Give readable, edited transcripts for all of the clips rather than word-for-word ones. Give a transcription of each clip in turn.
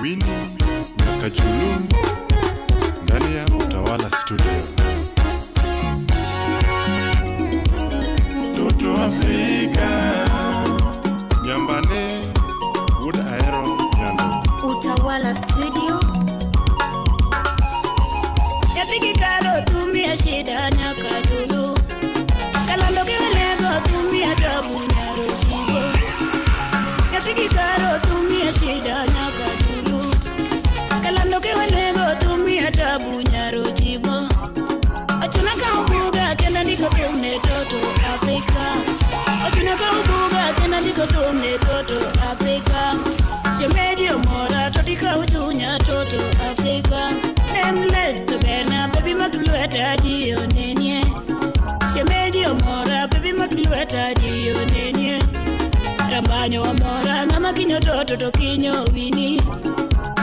Winnie Nyakajulu ndani ya Utawala Studio. Toto Afrika Nyambane Wood Aero Nyando. Utawala Studio. Nyathigi karo tumia shida nyakajulu. Kalando kiwelego tumia tabu nyaro chigo. Nyathigi karo tumia shida nyakajulu. Kalando kiwelego tumia tabu nyaro chigo. Ochuna ka ubuga kenda ndiko tumne toto Afrika. Ochuna ka ubuga kenda ndiko tumne toto Afrika. Shemeji omora totika uchunya toto Afrika. Nameless to berna baby maklueta jiyo nenye. Shemeji omora baby maklueta jiyo nenye. Rambanyo omora ngama kinyo toto to kinyo wini.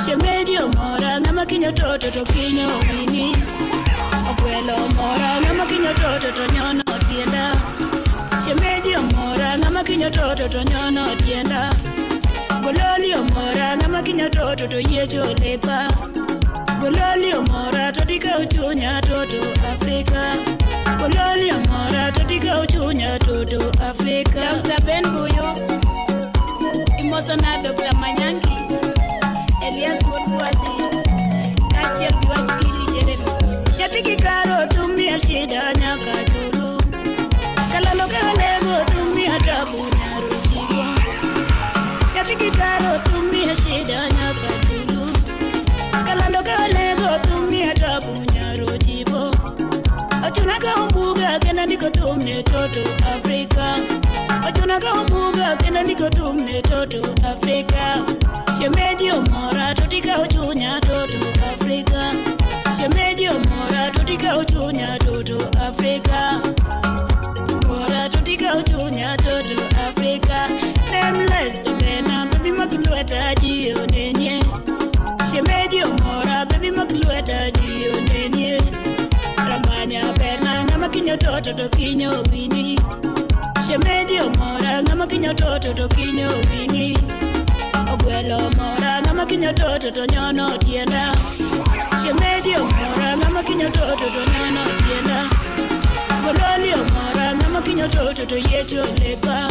Shemeji omora ngama kinyo toto to kinyo wini. Okwelo omora ngama kinyo toto to nyono tienda. Shemeji omora ngama kinyo toto to nyono tienda. Gololi omora ngama kinyo toto to yiecho lepa. Gololi omora totika uchunya toto Afrika. Gololi omora totika uchunya toto Afrika. Dr. Ben Buyo Imosona Dr. Manyangi Elias Woodwasi Kachel Biwakili Jeremy. Nyathigi karo tumia shida nyakajulu. Kalalo kewelego tumia tabu nyaro chigo. Nyathigi karo tumia shida nyakajulu. Kalando kewelego tumia tabu nyaro chibo. Ochuna ka umbuga kenda ndiko tumne toto Afrika. Ochuna ka umbuga kenda ndiko tumne toto Afrika. Shemeji omora totika uchunya toto Afrika. Shemeji omora totika uchunya toto Afrika. Omora totika uchunya toto Afrika. Nameless to bena baby maklueta jiyo nenye. Shemeji omora baby maklueta jiyo nenye. Ramanya berna ngama kinyo toto to kinyo wini. Shemeji omora ngama kinyo toto to kinyo wini. Ogwelo omora ngama kinyo toto to nyono tienda. Shemeji omora ngama kinyo toto to nyono tienda. Gololi omora ngama kinyo toto to yiecho lepa.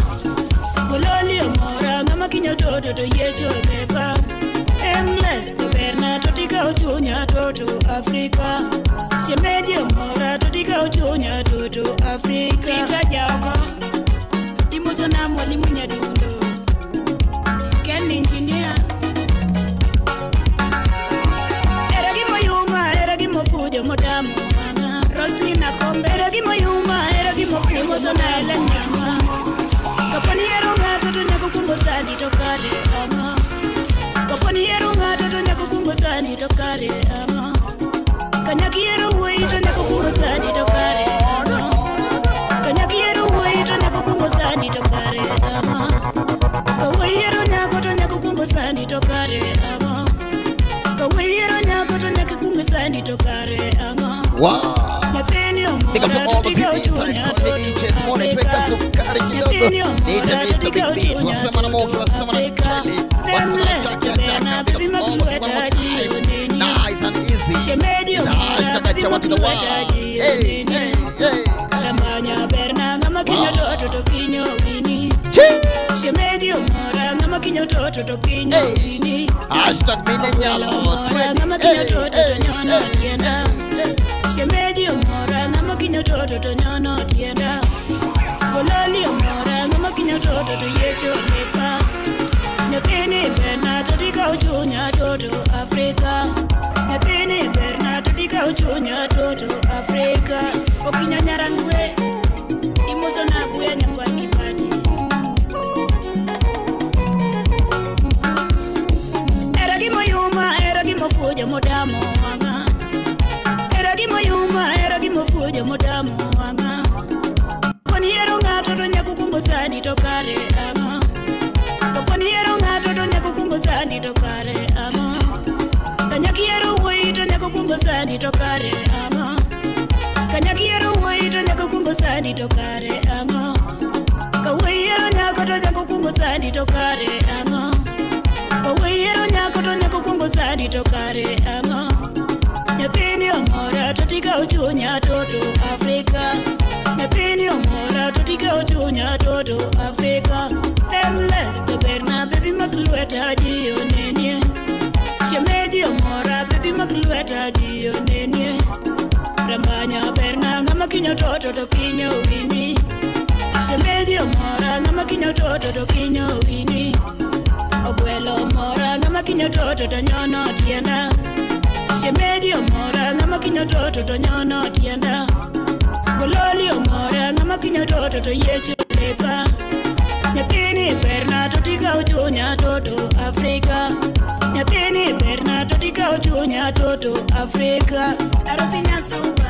Gololi omora ngama kinyo toto to yiecho lepa. Endless to berna totika uchunya toto Afrika. Shemeji omora totika uchunya toto Afrika. Peter Jaoko Imosona mwalimu Nyadundo Ken Engineer. Era gimoyuma era gimofujo modamo wanga. Roslyn Akombe Era gimoyuma era gimofujo Imosona Ellen Nyamsa. Kaponi ero ng'ato to nyako kungo sani to kare ang'o. Kaponi ero ng'ato to nyako kungo sani to kare ang'o. Kanyaki ero wuoyi to nyako kungo sani to kare ang'o. Kanyaki ero wuoyi to nyako kungo sani to kare ang'o. Ka wuoyi ero nyako to nyako kungo sani to kare ang'o. Ka wuoyi ero nyako to nyako kungo sani to kare ang'o. Wow. Nyathini Big up to omora all the totika people inside uchunya Conde toto DJs morning. Tweka Afrika. sukari kidogo. Nyathini Niite omora Mr. Big totika Beat. uchunya Wasema na Moki, toto wasema na Afrika. Kelly, wasema na Nameless Chaki to Achaka. berna Big up baby to all the people one more maklueta jiyo time. nenye. Nice and easy. Shemeji It's a omora hashtag baby Achawa to the maklueta world. jiyo Hey, nenye. hey, hey, hey. Ramanya berna ngama kinyo Wow. toto to kinyo wini. Chee. Shemeji omora ngama kinyo toto to kinyo Hey. wini. Hashtag Mine Okwelo Nyalo. omora 20. ngama kinyo Hey, toto to hey, nyono hey, tienda. hey, hey. Shemeji omora ngama kinyo toto to nyono tienda. Gololi omora ngama kinyo toto to yiecho lepa. Nyathini berna totika uchunya toto Afrika. Nyathini berna totika uchunya toto Afrika. Okinyo nyarangwe imosona buya nyakwar Kibati. Era gimoyuma era gimofujo modamo wanga. Era gimoyuma era gimofujo modamo wanga. Kaponi ero ng'ato to nyako kungo sani to kare ang'o. Kaponi ero ng'ato to nyako kungo sani to kare ang'o. Kanyaki ero wuoyi to nyako kungo sani to kare ang'o. Kanyaki ero wuoyi to nyako kungo sani to kare ang'o. Ka wuoyi ero nyako to nyako kungo sani to kare ang'o. Ka wuoyi ero nyako to nyako kungo tikawo chunya toto Afrika. Nyathini omora to tikawo chunya toto Afrika. Nameless to berna baby mak lweta ji onenie. Shemeji omora baby mak lweta ji onenie. Rambanya berna ng'ama kinyo toto to kinyo wini. Shemeji omora ng'ama kinyo toto to kinyo wini. Ogwelo omora ng'ama kinyo toto to nyono tienda. Shemeji omora ng'ama kinyo toto to nyono tienda. Gololi omora ng'ama kinyo toto to yiecho lepa. Nyathini berna to tikawo chunya toto Afrika. Nyathini berna to tikawo chunya toto Afrika. Arosi Nyasuba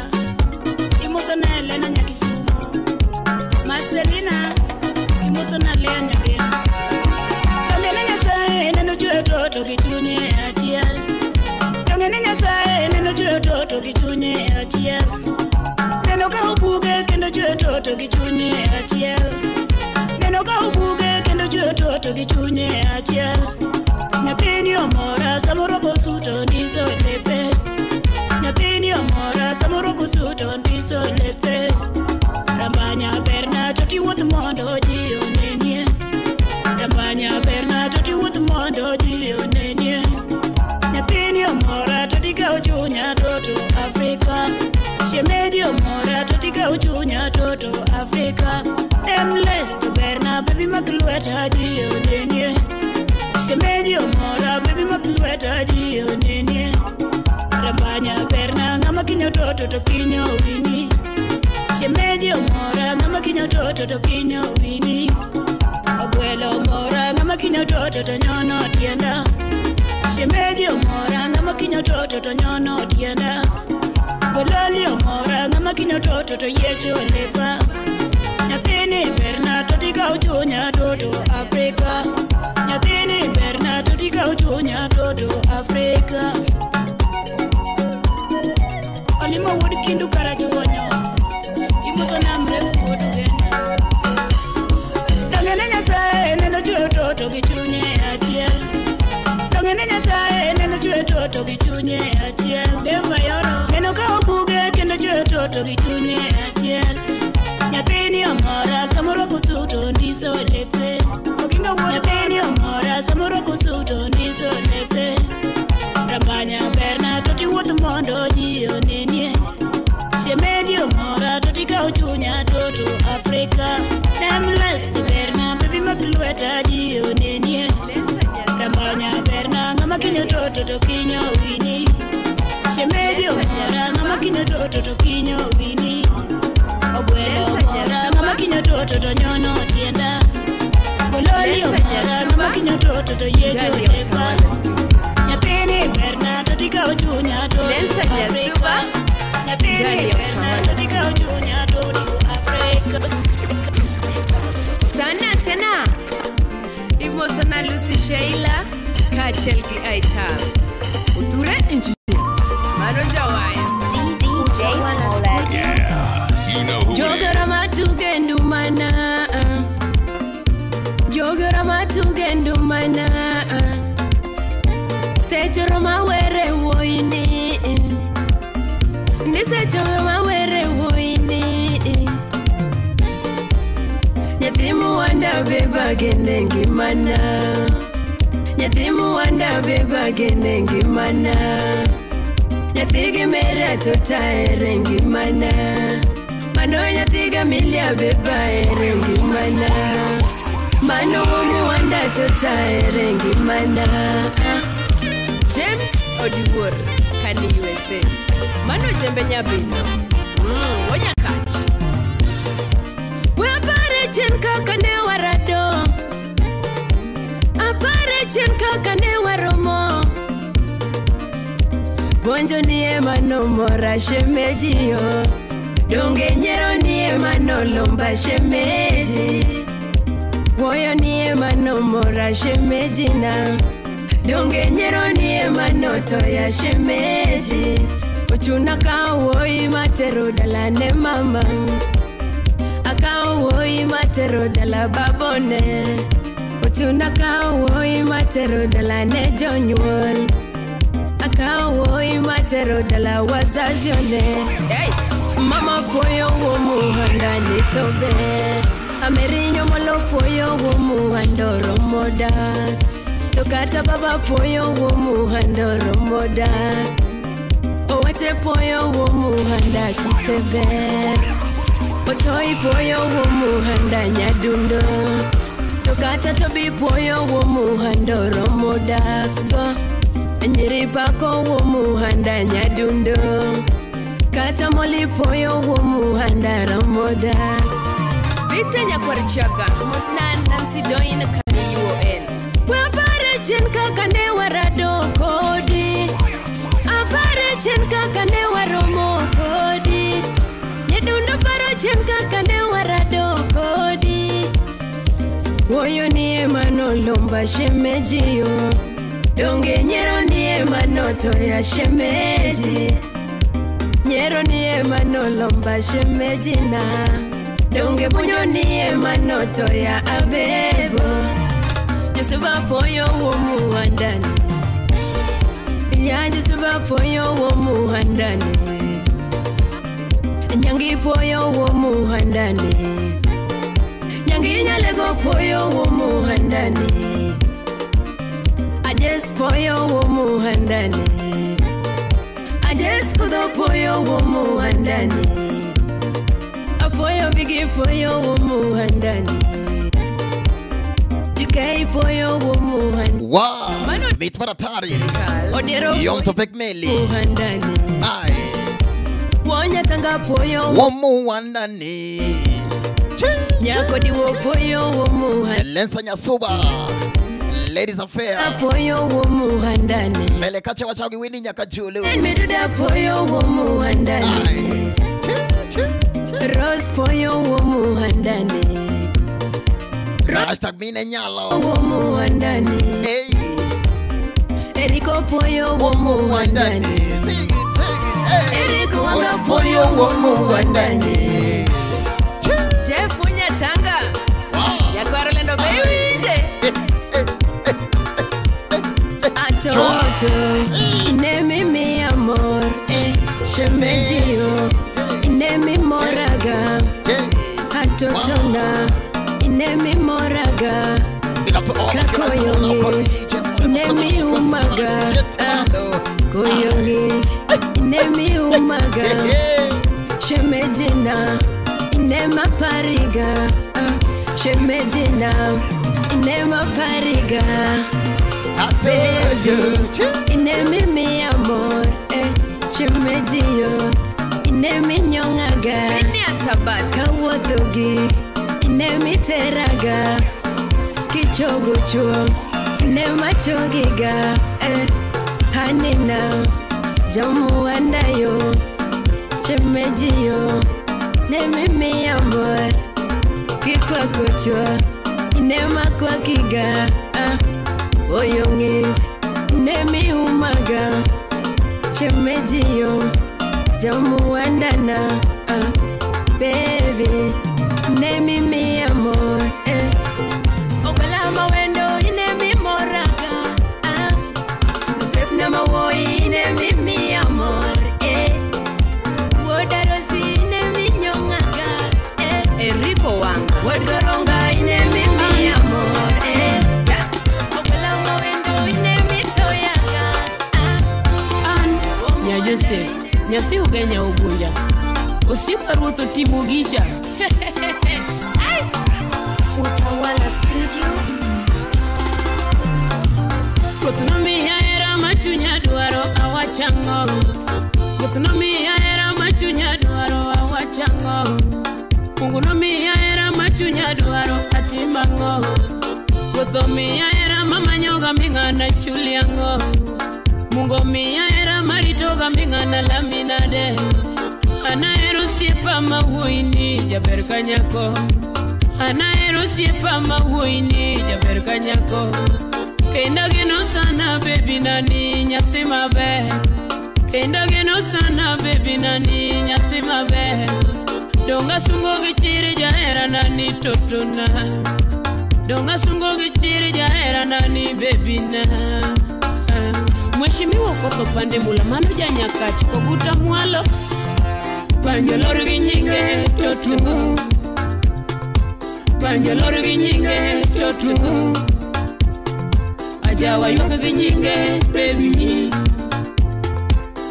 imoso na Elena Nyakisumo. Marcelina imoso na Lea Nyageno. Tongene Nyasaye neno chweyo toto gi chunye achiel. Tongene Nyasaye neno chweyo toto gi chunye achiel. Neno ka obuge kendo chweyo toto gi chunye achiel. Neno ka obuge kendo chweyo toto gi chunye achiel. Nyathini omora samoro kosuto ndiso lepe. Nyathini omora samoro kosuto ndiso lepe. Rambanya berna to tiwuoth mondo ji onenie. Rambanya berna to tiwuoth mondo ji onenie. Nyathini omora to tikawo chunya toto Afrika. Shemeji omora to tikawo chunya toto Afrika. Nameless to berna baby mak lweta ji onenie. Shemeji omora baby mak lweta ji onenie. Rambanya berna ng'ama kinyo toto to kinyo wini. Shemeji omora ng'ama kinyo toto to kinyo wini. Ogwelo omora ng'ama kinyo toto to nyono tienda. Shemeji omora ng'ama kinyo toto to nyono tienda. Gololi omora ng'ama kinyo toto to yiecho lepa. Nyathini berna to tikawo chunya toto Afrika. Nyathini berna to tikawo chunya toto Afrika. Olimo wuod Kindu Karachuonyo imoso na mrefu wuod Ugenya. Tongene Nyasaye neno chweyo toto gi chunye achiel. Tongene Nyasaye neno chweyo toto gi chunye achiel. Deva Yoro neno ka obuge kendo chweyo toto gi chunye achiel. Nyathini omora samoro kosuto ndiso lepe. Oginga wuod nyathini omora samoro kosuto ndiso lepe. Rambanya berna to tiwuoth mondo ji onenie. Shemeji omora to tikawo chunya toto Afrika. Nameless to berna baby mak lweta ji onenie. Rambanya berna ng'ama kinyo toto to kinyo wini. Shemeji omora ng'ama kinyo toto to kinyo wini. Ogwelo omora ng'ama kinyo toto to nyono tienda. Gololi omora ng'ama kinyo toto to yiecho lepa. Nyathini berna to tikawo chunya toto Afrika. Nyathini berna to tikawo chunya toto Afrika. Sana sana imoso na Lucy Sheila kaachiel gi Aitam. Odhure engineer mano jawaya. DJ Smollett. Yeah, you know who it is. Jogora matugendu mana. Jogora matugendu mana. Sechoro mawere wuoyini. Ni sechoro mawere wuoyini. Nyathi muwanda beba gene ngimana. Nyathi muwanda beba gene ngimana. Nyathi gi mera to taere ngimana. Mano nyathi ga milia beba ere ngimana. Mano muwanda to taere ngimana. James Odiwuor kani USA. Mano jembe nyabino. Wonyakach. We apare chien kaka ne warado. Apare chien kaka ne waromo. Bonjo ni ema nomora shemeji yo. Donge nyiero ni ema nolomba shemeji. Woyo ni ema nomora shemeji na. Donge nyiero ni ema notoya shemeji. Ochuna ka wuoyi matero dala ne mama. Akawo wuoyi matero dala babone. Ochuna ka wuoyi matero dala ne jonyuol. Akawo matero dala wazazi one. Hey! Mama poyo womuhanda nitobe. Amerinyo molo poyo womuhanda romoda. Tokata baba poyo womuhanda romoda. Owete poyo womuhanda kitebe. Otoi poyo womuhanda nyadundo. Tokata tobi poyo womuhanda romoda. Nyiri pako womuhanda nyadundo. Kata moli poyo womuhanda romoda. Victor Nyakwarichaka, Mosna Nancy Doin Kani UON. Wapare chen kaka ne warado kodi. Apare chen kaka ne waromo kodi. Nyadundo paro chen kaka ne warado kodi. Woyo ni emano lomba shemeji yo. Donge nyero ni emano toya shemeji. Nyero ni emano lomba shemeji na. Donge bunyo ni emano toya abebo. Josuba poyo womuhandani. Ya Josuba poyo womuhandani. Nyangi poyo womuhandani. Nyangi nyalego poyo womuhandani. Ajes poyo womuhandani. Ajes kudo poyo womuhandani. Apoyo bigi poyo womuhandani. Jikei poyo womuhandani. Wow! Mit maratari. Odero Young Topek Meli. Womuhandani. Ai. Wonya tanga poyo womuhandani. Nyako diwo poyo womuhandani. Lensa Nyasuba. Ladies Affair. Apoyo womuhandani. Mele kache wachagi wini nyakajulu. Miduda poyo womuhandani. Rose poyo womuhandani. Hashtag mine nyalo. Womuhandani. Hey. Eriko poyo womuhandani. Sing it, sing it. Hey. Eriko wanga poyo womuhandani. Jeff Unyatanga. Wow. Yakwaro lendo baby. Atoto. Inemi mi amor. Shemejio. Inemi moraga. Atotona. Inemi moraga. Kakoyongis. Inemi umaga. Koyongis. Inemi umaga. Shemejina. Inema pariga. Shemejina. Inema pariga. Baby, inemi mi amor, shemejio, inemi nyongaga, kawothogi, inemi teraga, kichogocho, inema chogiga, hanina, jamuandayo, shemejio, inemi mi amor, kikwakocho, inema kwakiga, Oyongis, nemi umaga, shemejiyo, jamuandana, baby, nemi mi amor, Ogala mawendo, nemi moraga, Zepna mawoi, nemi mi amor, Wodarosi, nemi nyongaga, Eriko wanga, Wodgoronga, nemi mi amor, Joseph, nyathi ugenya ugunja. Osiepa ruoth otimo gicha. Utawala Studio. Ruoth nomiya hera ma chunya dwaro awachang'o. Ruoth nomiya hera ma chunya dwaro awachang'o. Mungu nomiya hera ma chunya dwaro atimang'o. Ruoth omiya hera mamanyoga ming'ana chuliang'o. Mungu miya era maritoga mingana laminade. Anahero osiepa mawuoyini jaber ka nyako. Anahero osiepa mawuoyini jaber ka nyako. Kendo ageno sana baby nani nyathi maber. Kendo ageno sana baby nani nyathi maber. Donga sungo gi chir jahera nani totona. Donga sungo gi chir jahera nani baby na. Mheshimiwa Okoth Opande mula mano janyakach koguta mwalo. Banjo lor gi nyinge totu. Banjo lor gi nyinge totu. Ajawa ywak gi nyinge baby.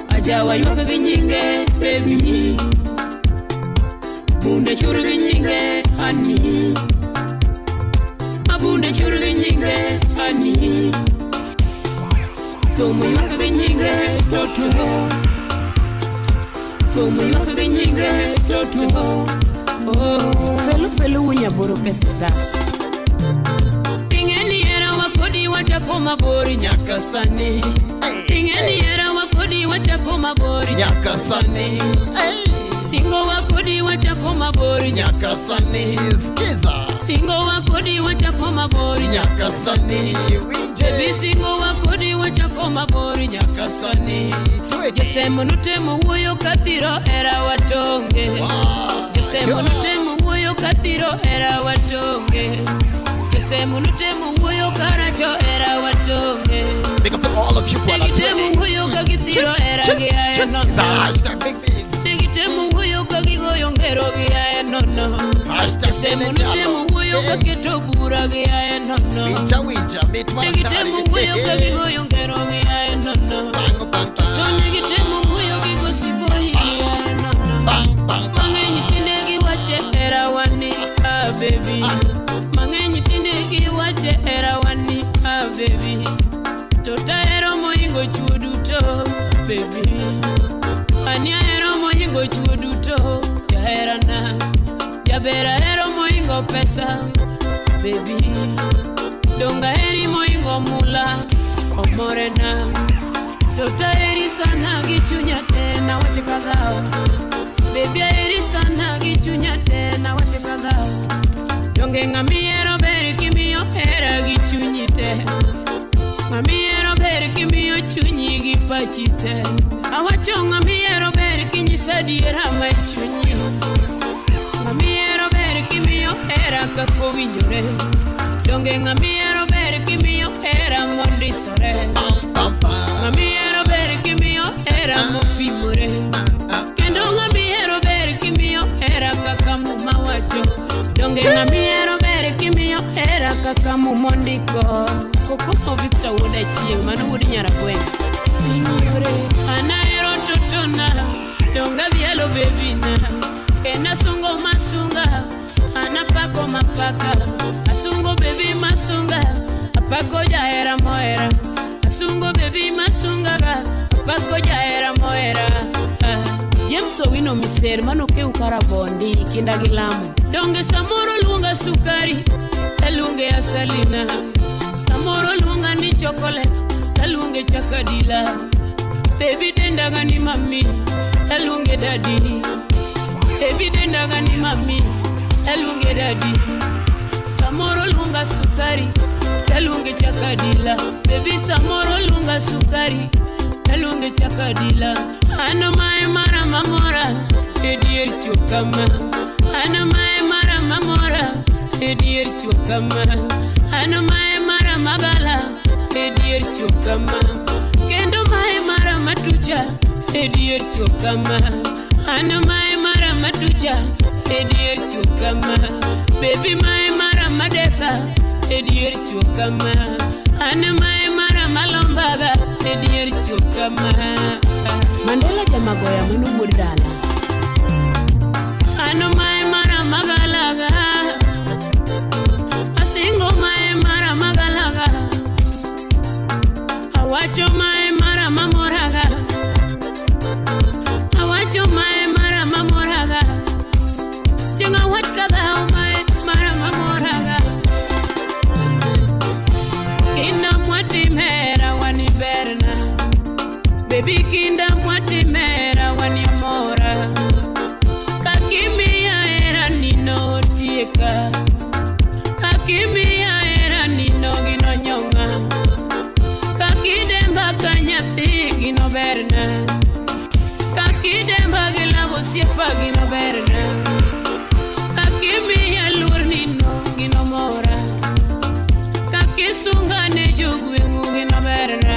Ajawa ywak gi nyinge baby. Bunde chur gi nyinge honey. Abunde chur gi nyinge honey. Thum ywak gi nyinge totu. Thum ywak gi nyinge totu. Oh, felu felu wunyaboro pesotas. Ing'eni hera wakodi wachako mabor nyaka sani. Ing'eni hera wakodi wachako mabor nyaka sani. Singo wakodi wachako mabor nyaka sani. Skiza. Singo wakodi wachako mabor nyaka sani. Baby singo wakodi wachako mabor nyaka sani. Josemo notemo wuoyo kathiro hera watonge. Josemo notemo wuoyo kathiro hera watonge. Josemo notemo wuoyo karacho hera watonge. Big up to all of you. Negitemo wuoyo kagithiro hera gi ae nono. Hashtag big beats. Negitemo wuoyo kagigoyo ngero gi ae nono. Hashtag Josemo notemo wuoyo kaketo bura gi ae nono. Winja winja mit mar Negitemo wuoyo kagigoyo ngero gi ae nono. Bang bang bang. To negitemo wuoyo gigosiboyi gi ae nono. Bang bang. Mang'eny tinde giwache hera wani ah baby. Mang'eny tinde giwache hera wani ah baby. To tahero mohingo chuo duto baby. Ani ahero mohingo chuo duto jaherana. Jaber ahero mohingo pesa baby. Donga heri mohingo mula omorena. To taheri sana gi chunya te nawache kadhao. Baby aheri sana gi chunya te nawache kadhao. Donge ng'amihero ber kimiyo hera gi chunyi te. Ng'amihero ber kimiyo chunyi gi pachi te. Awacho ng'amihero ber kinyiso adiera ma chunyi. Ng'amihero ber kimiyo hera kaka owinjore. Donge ng'amihero ber kimiyo hera mondisore. Ng'amihero ber kimiyo hera mopimore. Kendo ng'amihero ber kimiyo hera kaka Muma wacho. Donge ng'amihero ber kimiyo hera kaka Muma ondiko. Kokomo Victor wuod Achieng' mano wuod Nyaragweng'. Inyore an ahero totona donga dhialo bebina. Kendo asungo masunga an apako mapaka. Asungo bebi masunga apako jahera mohera. Asungo bebi masunga apako jahera mohera. James Owino Miser mano kew karabondi kinda gi lamo. Donge samoro luonga sukari taluonge asalina. Samoro luonga ni chocolate taluonge chakadila. Baby dendaga ni mami taluonge daddy. Baby dendaga ni mami taluonge daddy. Samoro luonga sukari taluonge chakadila. Baby samoro luonga sukari taluonge chakadila. Ano mae mara mamora edier chukama. Ano mae mara mamora edier chukama. Ano mae mara magala edier chukama. Kendo mae mara matucha edier chukama. Ano mae mara matucha edier chukama. Baby mae mara madesa edier chukama. Ano mae mara malombaga edier chukama. Mandela jamagoya mano wuod dala. Ano mae mara magalaga. Asingo mae mara magalaga. Awacho mae mara mamoraga. Awacho mae mara mamoraga. Chenga wach kadhao mae mara mamoraga. Kinda mwatimera wani berna. Baby kinda mwatimera wani mora. Kakimiya era nino tieka. Kakimiya era nino gino nyonga. Kakidemba kanyathi gino berna. Kakidemba gilabo siepa gino berna. Kakimiya luor nino gino mora. Kakisunga ne jogweng'u gino berna.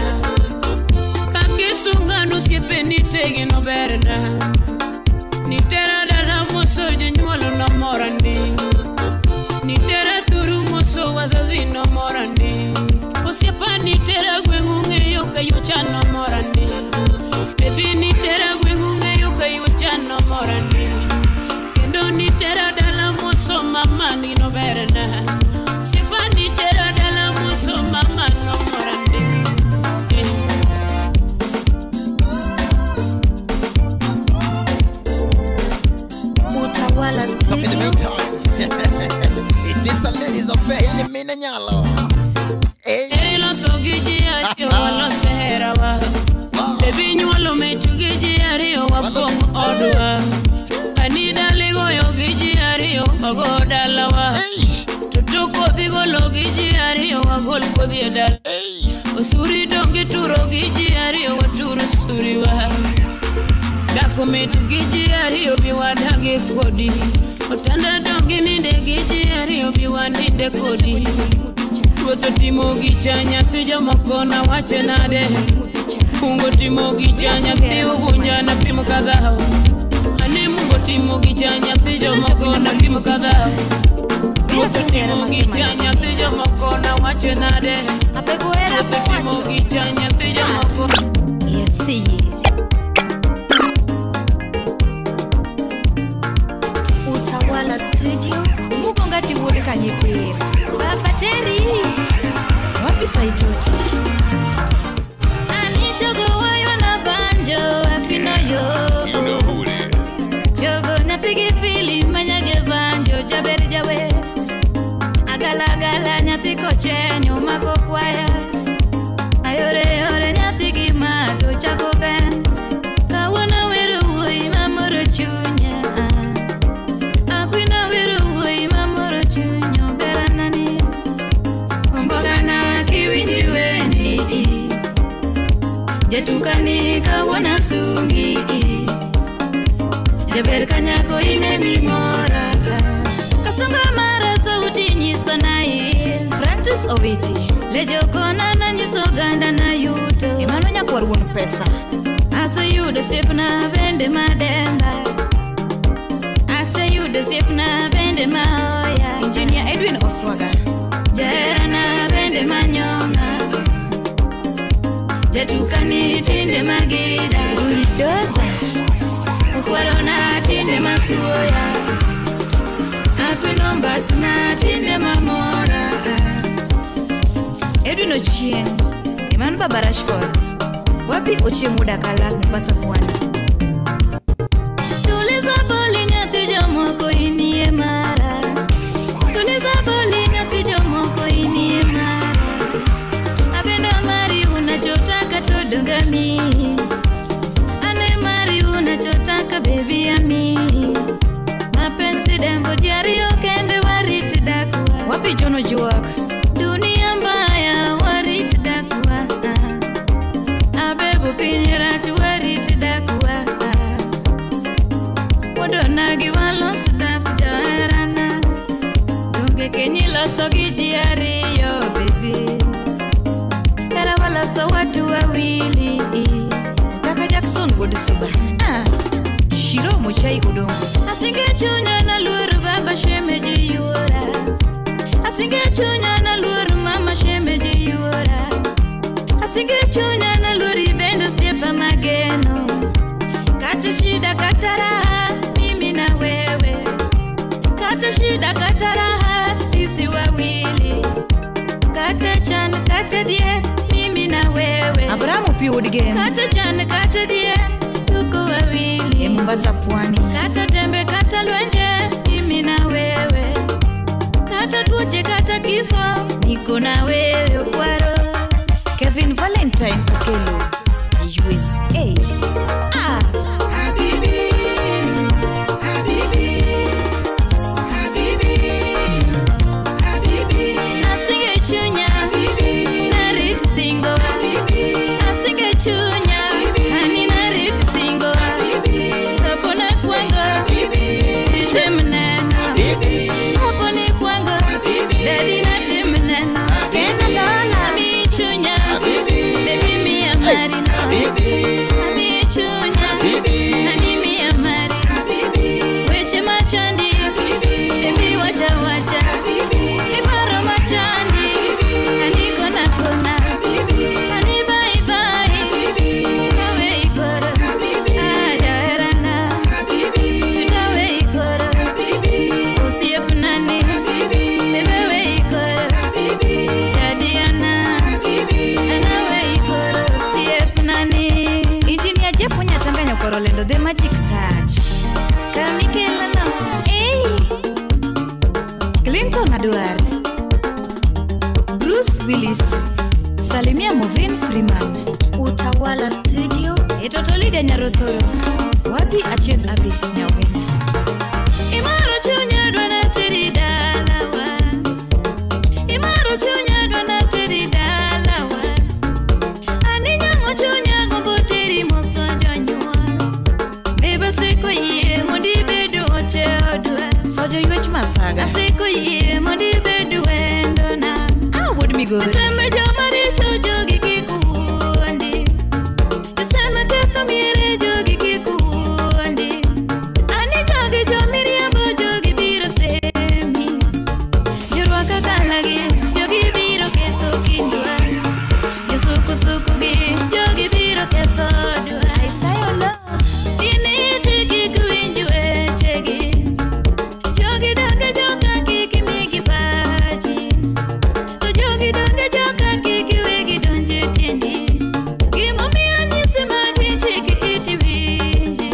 kayo chano morandi. Baby ni tera gweng'u ng'eyo kayo chano morandi. Kendo ni tera dala moso mama ni no berna. Sifa ni tera dala moso mama no morandi. Utawala So in the Studio. meantime, it is a ladies affair in the Minanyalo. Hey. Iloso gi ji ariyo walose herawa. Baby nyuolo metu gi ji ariyo wapong' odwa. Anida ligoyo gi ji ariyo wago dalawa. To tok kodhi golo gi ji ariyo wagol kodhi e dala. Osuri dong' ituro gi ji ariyo watur osuriwa. Dak mit gi ji ariyo bi wadagi kodi. Otanda dong' ininde gi ji ariyo bi waninde kodi. Ruoth otimo gicha nyathi jomoko nawache nade. Mungu timo gicha nyathi ugunja napimo kadhao. Ane Mungu timo gicha nyathi jomoko napimo kadhao. Ruoth otimo gicha nyathi jomoko nawache nade. Ruoth otimo gicha nyathi jomoko. Yes, Utawala Studio. Mukongati wuod Kanyikwer. Papa Terry. Wapi Saitoti? Ani chogo wayo na banjo apino yo. You know who it is. Chogo na pigi fili manyage banjo jaber jawe. Agala gala nyathi kochenyo mako kwaya. Ayore yore nyathi gi malo chako ben. Kawuono wero wuoyi mamoro chunya. Akwino wero wuoyi mamoro chunya oberanani. Ombogana kiwinji wendi. Jatukani kawuono sungi. Jaber kanyako ine mimora. Kasonga mara sauti nyiso nai. Francis Owiti. Lejokona na nyiso oganda na yuto. Emano nyakwar wuon pesa. Aseyudo osiepna bende mademba. Aseyudo osiepna bende maoya. Engineer Edwin Oswaga. Jaherana bende manyonga. Jatukani tinde magida. Bulldozer. Okwarona tinde masuoya. Akwino mbasna tinde mamora. Edwin Ochieng. Emmanuel Baba Rashford. Wapi Ochieng Mudakala Mombasa Pwani. Tuliza boli nyathi jomoko inie mara. Tuliza boli nyathi jomoko inie mara. Abenda mari unachotaka todongami. Ane mari unachotaka baby ami. Mapenzi dembo jariyo kende warit dakwa. Wapi Jono Juak. Dunia mbaya warit dakwa. Abebo piny rach warit dakwa. Wodonagi walos dak jaherana. Donge kenyi loso gi ji ariyo baby. Hera waloso watu wawili. Kaka Jackson wuod Suba. Ah. Shiro Mochai Odongo. Asinge chunya na luor baba shemeji yuora. Asinge chunya na luor mama shemeji yuora. Asinge chunya na luor ibendo osiepa mageno. Kata shida kata raha mimi na wewe. Kata shida kata raha sisi wawili. Kata chan kata die mimi na wewe. Abrahamu Pi Odgen. Kata chan kata die tuko wawili. E Mombasa Pwani. Kata tembe kata lwenje mimi na wewe. Kata tuoche kata kifo niko na wewe kwaro. Kevin Valentine Okelo. USA. Ah. Habibi, habibi, habibi, habibi. Asinge chunya, narit singo. Asinge chunya, ani narit singo. Kapona kwango, itemneno. Kaponi kwango, daddy natemneno. Ami chunya, baby mi amarino. Ami chunya, ani mi amarino. Weche machandi, baby wacha wacha. Iparo machandi, ani kona kona. Ani bye bye. Magic Touch. Kamikelano, hey. Clinton Adwar, Bruce Willis, Salimia Movin Freeman, Utawala Studio, Etotolide Nyarothoro, Wapi Achien Abi Nyaugenda. Imaro chunya dwana teri dalawa. Imaro chunya dwana teri dalawa. Ani nyango chunya gombo teri moso jonyuol. Beba seko yie mondi bedo oche odwa. Sojo ywech masaga. Aseko yie mondi bedo wendona. Ah, wuod migori. Iseme joma richo jogi kik wuondi. Iseme ketho miere jogi kik wuondi. Ani jogi jomiriambo jogi biro semi. Jorwaka kalagi jogi biro ketho kindwa. Josukusuku gi jogi biro ketho dwa. Isayo Love, Diniti kik winj wechegi. Jogi donge joka kik migi pachi. To jogi donge joka kik wegi donj e tiendi. Gimomiyo anyisi magi chik iti winji.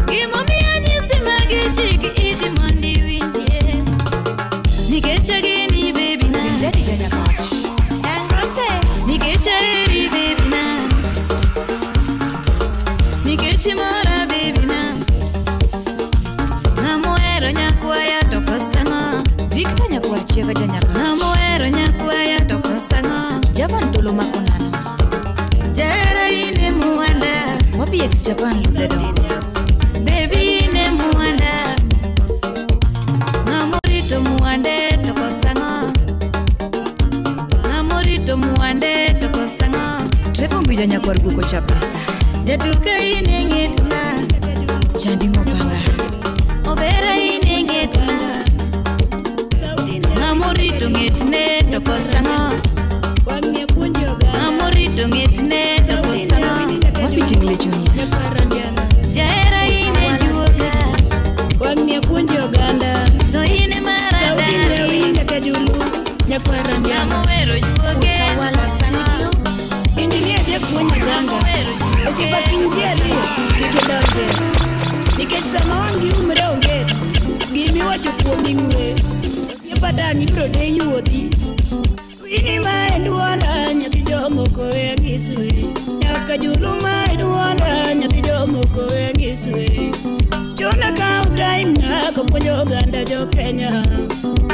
Gimomiyo anyisi magi chik iti mondo iwinjie. Nikech ageni baby na. Lady Janyakach, Dangote. Nikech aheri baby na. Nikech imora baby na. Ng'amohero nyakwaya to koso ang'o? Victor Nyakwar Chiega Janyakach, Ng'amohero nyakwaya to koso ang'o? Javan Tolo Makonano, Jahera in e mwanda, Wapi ex Japan Ludedo, baby in e mwanda. Ng'amorito mwande to koso ang'o? Ng'amorito mwande to koso ang'o? Trevor Mbija Nyakwar Guko Chapesa, Jatuka in e ng'etna, Jandingo Panga, obera in e ng'etna. Ng'amorito ng'etne to koso ang'o? Ng'amorito ng'etne to koso ang'o? Wapi Tingle Junior, Jahera in e juoga, to in e maradari. Ng'amohero juoge to Utawala koso ang'o? Studio, Injinia Jeff Wuod Ng'amohero Osiepa juoge kiny ji ariyo kik idonje. Nikech sama wang' giumre onge, gimiwacho kuomi ng'we. Osiepa dang' ibiro deyi wuothi. Winnie ma en duonda, nyathi jomoko we angiswe. Nyaka Julu ma en duonda, nyathi jomoko we angiswe. Chuna kaw time na kopuonjo oganda jo Kenya.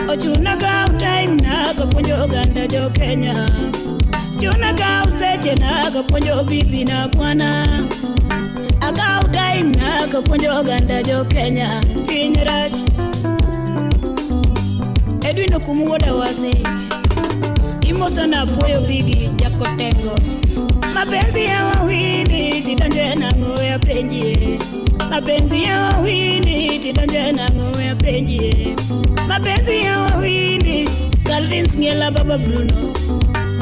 Ochuna kaw time na kopuonjo oganda jo Kenya. Chuna kaw seche na kopuonjo bibi na bwana. Akaw time na kopuonjo oganda jo Kenya. Piny rach. Edwin Okumu wuod Awasi. Imoso na puoyo bigi jakotengo. Mapenzi ya wawili tidonje nang'o ya penjie. Mapenzi ya wawili tidonje nang'o ya penjie. Mapenzi ya wawili Calvin Sngela Baba Bruno.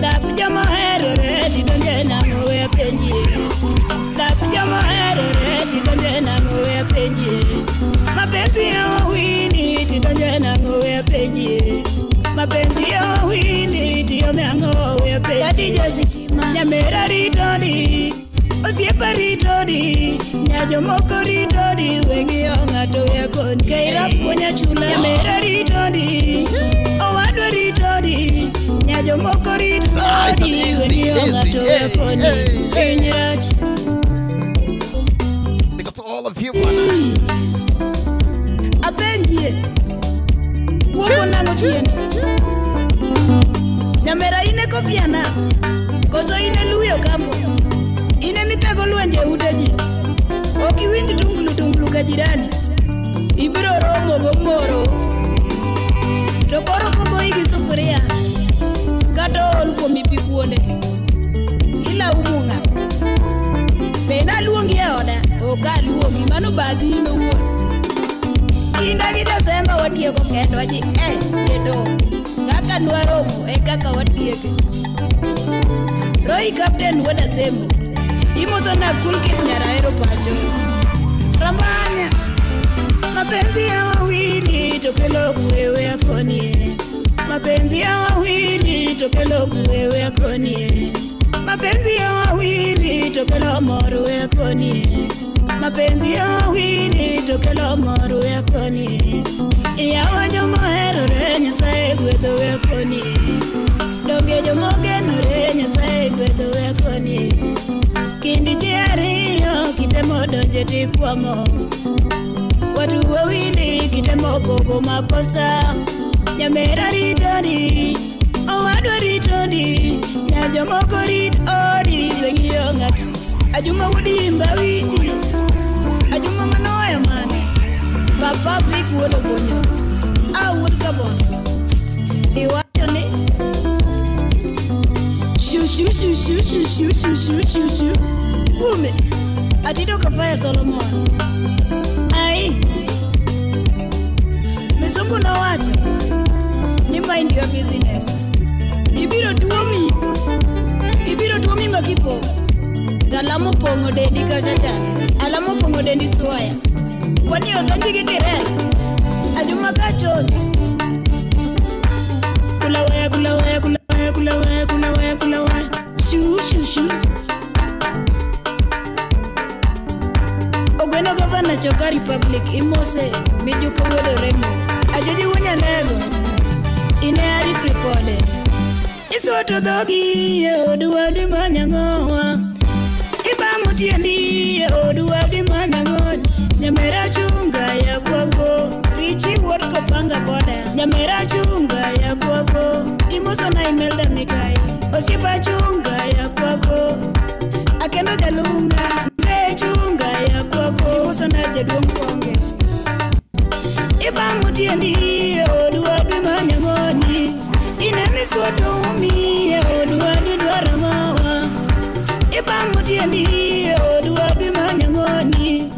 Dhap joma oherore tidonje nang'o ya penjie. Dhap joma oherore tidonje nang'o ya penjie. Mapenzi ya wawili tidonje nang'o ya penjie. Mapenzi ya wawili tiyome ang'o ya penjie. Kadija sitima nyamera ritoni. Osiepa ritoni, nyajomoko ritoni, weng'iyo ng'ato we koni. Keira puonya chula, nyamera ritoni, owadwa ritoni, nyajomoko Nice and ritoni, easy, weng'iyo easy. ng'ato we Hey, koni. hey, hey. Piny rach. Big up to all of you, bwana. Apenjie, wuoko nang'o tieno? Nyamera in e Kofi Annan, koso in e Louis Ocampo? In emithago lwenje e ute ji. Ok iwinj tunglu tunglu ka jirani. Ibiro romo gomoro. To koro kogoyi gi sufuria, kata ool kuomi pi kuonde. Ilaumo ng'a? Be naluongi e oda? Ok aluongi, mano bathi in owuon. Kinda gi Desemba watieko kendwa ji kendo kaka nwaromo e kaka watieke. Roy Captain wuod Asembo, imoso na Kulkit Nyaraero pacho. Rambanya, mapenzi ya wawili tokelo kuwewe akonie. Mapenzi ya wawili tokelo kuwewe akonie. Mapenzi ya wawili tokelo moro we akonie. Mapenzi ya wawili tokelo mor wekoni. Yawa jomoherore Nyasaye gwedho wekoni. Donge jomogenore Nyasaye gwedho wekoni. Kindi ji ariyo kitemo donje tikwamo. Watu wawili kitemo pogo makosa. Nyamera ritoni, owadwa ritoni, nyajomoko rit odi weng'iyo ng'ato. Ajuma wuod imba winji, Ajuma manoya mane. Papa Vic wuod Obonyo, a wuod Kabondo. Iwacho ni shu shu shu shu shu shu shu shu shu shu. Kume, Atito Kafaya Solomon. Ai, Mizungu nowacho ni mind your business. Ibiro tuomi makipo. Alamo pong'o dendi kacha chande. Alamo pong'o dendi suaya. Kwani odonji gi tirel. Ajuma kachoni. Kula waya, kula waya, kula waya, kula waya, kula waya, kula waya. Shu, shu, shu. Ogweno gavana Choka Republic imose mijuko wuod Remo. Ajoji wunyalego. Ine Arif ripode. Iswoto dhogi e od wadi manyang'owa. Ibamo tiendi e od wadi manyang'oni. Nyamera chunga ya kwako. Richi wuod Kopanga boda. Nyamera chunga ya kwako. Imoso na Imelda Mikai. Osiepa chunga ya kwako. Akendo jalunga. Mzee chunga ya kwako. Imoso na jaduong' Konge. Ibamo tiendi e od wadi manyang'oni. Ine miswoto umi e od wadi dwaro mawa. Ibamo tiendi e od wadi manyang'oni.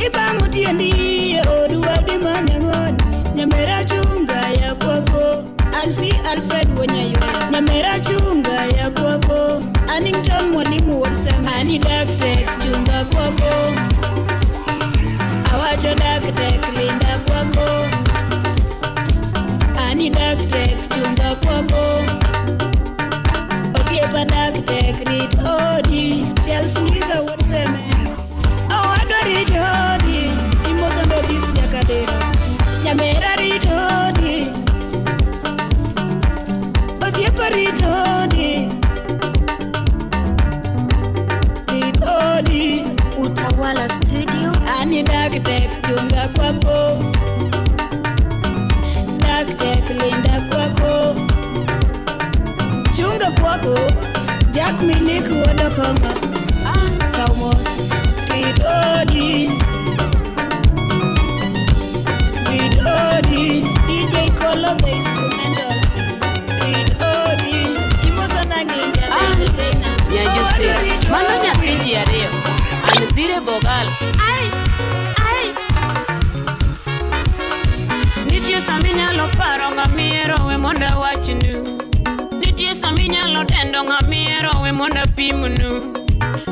Ibamo tiendi e od wadi manyang'oni. Nyamera chunga ya kwako. Alfi Alfred Wonyayoya. Nyamera chunga ya kwako. Annington Mwalimu Wodsem. Ani Daktek chunga kwako. Awacho Daktek linda kwako. Ani Daktek chunga kwako. Osiepa Daktek rit odi. Chelsea Ngiza Wodsem. Owadwa rit odi. Imoso ndobis nyakadero. Nyamera rit odi. Osiepa rit odi. Rit odi. Utawala Studio. Ani Daktek chunga kwako. Daktek linda kwako. Chunga kwako. Jack Milik wuod Okongo. Kaumos. Rit odi. Rit odi. DJ Kolo the instrumental. Rit odi. Imoso na nginja the entertainer. Nyajose, mano nyathi ji ariyo. An dhire bogal. Ai, ai. Nitie saminyalo paro ng'amihero we mondo awachnu. Nitie saminyalo dendo ng'amihero we mondo apimnu.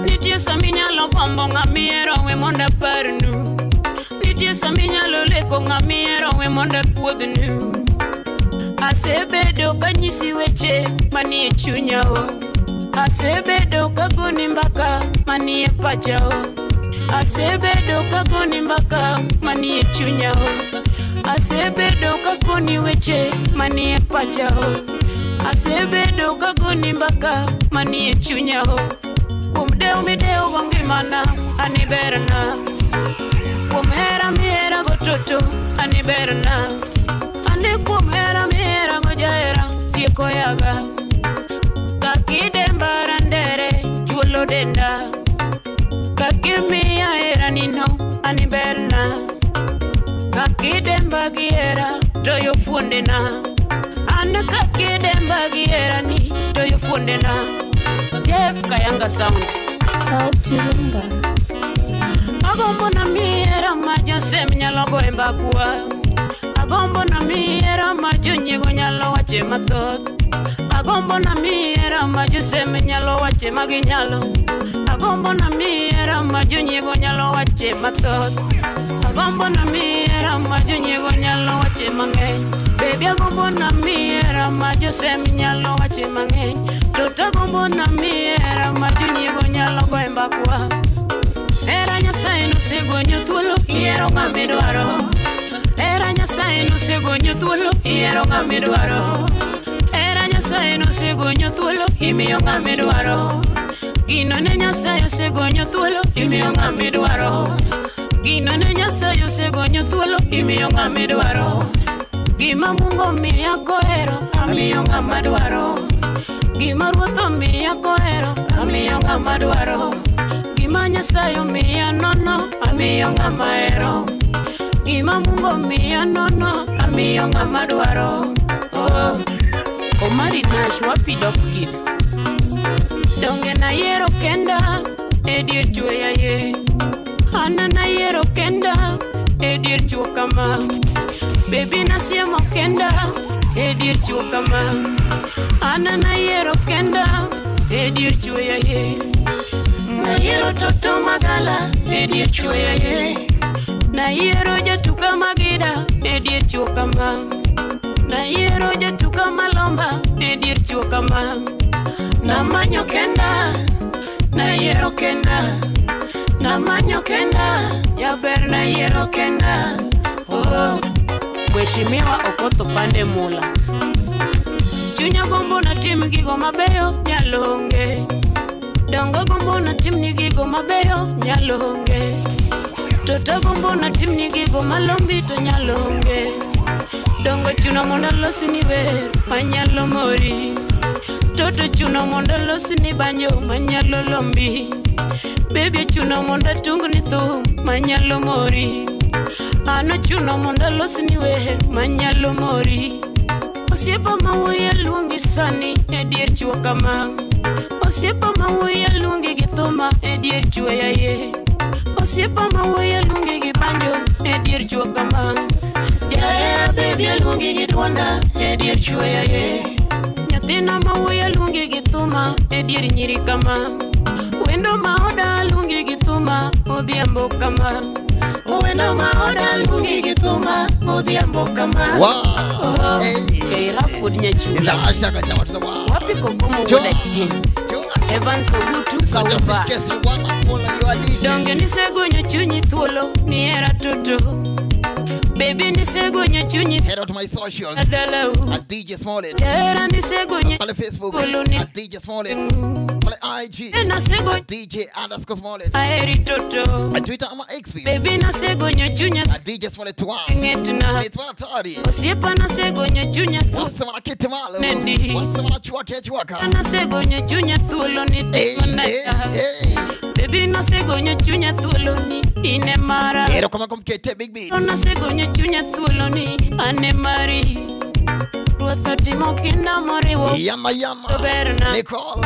Nitie saminyalo gombo ng'amihero we mondo aparnu. Nitie saminyalo leko ng'amihero we mondo apuodhnu. Asebedo kanyisi weche manie chunya o. Asebedo kagoni mbaka manie pacha o. Asebedo kagoni mbaka manie chunya o. Asebedo kagoni weche manie pacha o. Asebedo kagoni mbaka manie chunya o. Kuom dew midew go ngimana ani berna. Kuom hera mihera go toto ani berna. Ane kuom hera mihera go jahera tieko yaga. Kakidembara ndere chuolo denda. Kakimiya hera nino ani berna. Kakidemba gi hera toyo fuondena. An kakidemba gi hera ni toyo fuondena. Jeff Kayanga Sound. Sauti Rumba. Agombo na mihera ma josem nyalo go e mbakwa. Agombo na mihera ma jonyiego nyalo wache mathoth. Agombo na mihera ma josem nyalo wache maginyalo. Agombo na mihera ma jonyiego nyalo wache mathoth. Agombo na mihera ma jonyiego nyalo wache mang'eny. Baby agombo na mihera ma josem nyalo wache mang'eny. Toto agombo na mihera ma jonyiego nyalo go e mbakwa. Hera Nyasaye nosegonyo thuolo iyiero ng'ama idwaro. Hera Nyasaye nosegonyo thuolo iyiero ng'ama idwaro. Hera Nyasaye nosegonyo thuolo imiyo ng'ama idwaro. Gino ne Nyasaye osegonyo thuolo imiyo ng'ama idwaro. Gino ne Nyasaye osegonyo thuolo imiyo ng'ama idwaro. Gima Mungu omiya kohero amiyo ng'ama dwaro. Gima Ruoth omiya kohero amiyo ng'ama dwaro. Gima Nyasaye omiya nono amiyo ng'ama hero. Gima Mungu omiya nono amiyo ng'ama dwaro. Oh. Omari Nash wapi Dopkid. Donge nayiero kenda e dier chweya ye. An nayiero kenda e dier chwo kama. Baby nasiemo kenda e dier chwo kama. An nayiero kenda e dier chweya ye. Nayiero toto magala e dier chweya ye. Nayiero jatuka magida e dier chwo kama. Nayiero jatuka malomba e dier chwo kama. Namanyo kenda, nayiero kenda. Namanyo kenda, jaber nayiero kenda. Oh. Mheshimiwa Okoth Pande Mula. Chunya gombo na tim gigo mabeyo nyalonge. Dongo gombo na tim ni gigo mabeyo nyalonge. Toto gombo na tim ni gigo malombi to nyalonge. Dongo chuno mondo losi ni ber manyalo mori. Toto chuno mondo losi ni banjo manyalo lombi. Baby chuno mondo tung ni thum manyalo mori. Ano chuno mondo losi ni wer manyalo mori. Osiepa mawuoyi luongi sani e dier chwo kama. Osiepa mawuoyi luongi gi thuma e dier chweya ye. Osiepa mawuoyi luongi gi banjo e dier chwo kama. Jahera baby luongi gi dwonda e dier chweya ye. Nyathina mawuoyi luongi gi thuma e dier nyiri kama. Wendo maoda luongi gi thuma odhiambo kama. Wendo maoda luongi gi thuma odhiambo kama. Wow. Keira Food Nyachula. Wapi Kokomo wuoda chien. Evans Ogutu Kauba. Donge nisegonyo chunyi thuolo ni hera toto. Baby nisegonyo chunyi. Head out to my socials at DJ Smollett. Hera nisegonyo pale Facebook at DJ Smollett. Pale IG at DJ_Smollett. Aheri toto. At Twitter ama X. Baby nasegonyo chunya at DJ Smollett 1. It's 1:30. Osiepa nasegonyo chunya. Wasema kitimalo. Wasema chwake chwaka. Nasegonyo chunya thuolo ni timona. Baby nasegonyo chunya thuolo ni ine mara. Ero kama komkete big beats. Nasegonyo chunya thuolo ni ane mari. Ruoth otimo kinda moriwo. Yama yama. Berna. Nicole.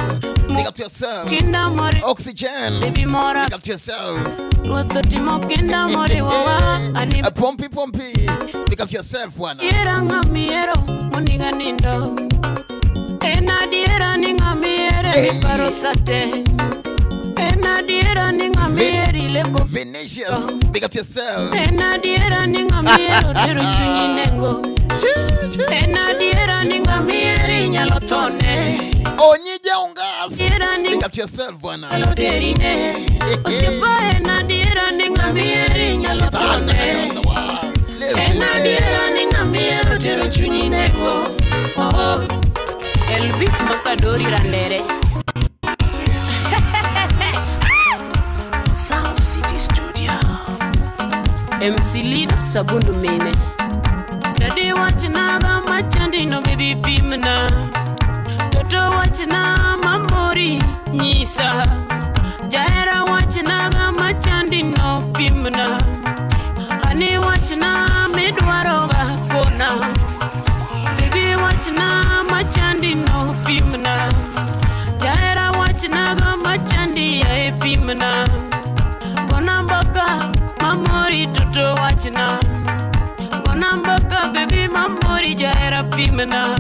Big up to yourself. Kinda mori. Oxygen. Baby mora. Big up to yourself. Ruoth otimo kinda moriwo wa. Ani. Pompi pompi. Big up to yourself bwana. Yera ngamiero muniga nindo. En adiera ni ngamiere ni paro sate. En adiera ni ngamieri leko. Vinicius. Big up to yourself. En adiera ni ngamiero tero chunyi nengo. En adiera ni ngamieri nyalo tone. Onyije ungas. Big up to yourself bwana. Osiepa en adiera ni ngamieri nyalo tone. En adiera ni ngamiero tero chunyi nengo. Oh. Elvis Makadori Randere. Sound City Studio. MC Lead Sabundu Mene. Daddy wachna machandi no baby pimna. Toto wachna mamori nyisa. Jahera wachna machandi no pimna. Ani wachna midwaro ga kona. Baby wachna machandi no pimna. Jahera wachna machandi ya pimna. Gona mbaka mamori toto wachna. Gona mbaka baby mamori jahera pimna.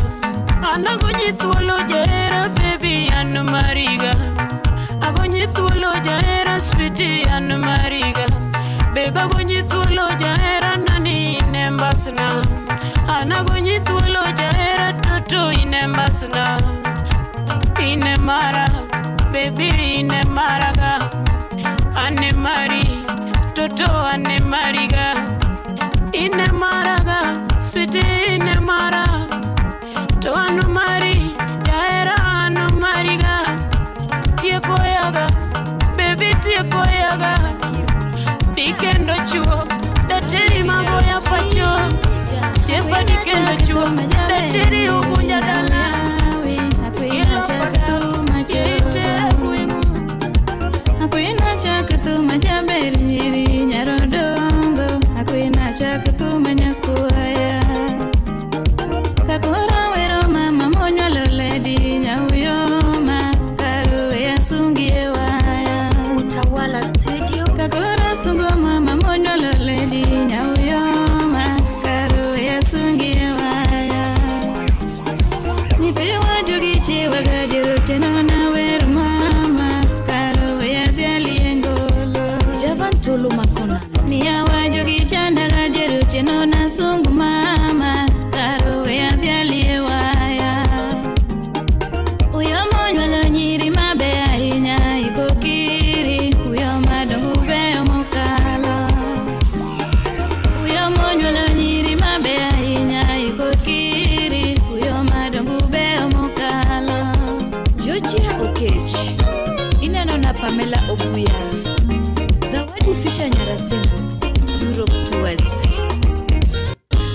Anagonyi thuolo jahera baby an mariga. Agonyi thuolo jahera sweetie an mariga. Baby agonyi thuolo jahera nani inembasna. Anagonyi thuolo jahera toto inembasna. Ine mara, baby ine maraga. Ane mari, toto koyaga Dikendo chuo Dateri magoya pacho Siepa dikendo chuo Dateri ugunja dala Akwina chaka tuma jaber nyiri nyarodongo Akwina chaka tuma nyakuaya Kakora wero mama monywalo ledi nyauyoma Karuwe asungi ewaya Utawala Studio Kakora sungo mama monywalo ledi nyauyoma Karuwe asungi ewaya Nithiwa jugi chiwa gadiero teno na wer mama Karuwe adhiali engolo Javan Tolo Makona Niyawa jugi chanda gadiero teno na sungu mama Karuwe adhiali ewaya Uyo monywalo nyiri mabe ahinya ikokiri Uyo madongo beyo mokalo Uyo monywalo nyiri mabe ahinya ikokiri Uyo madongo beyo mokalo Georgia Okech Ineno na Pamela Obuya Zawadi Fisher Nyarasengo Europe Tours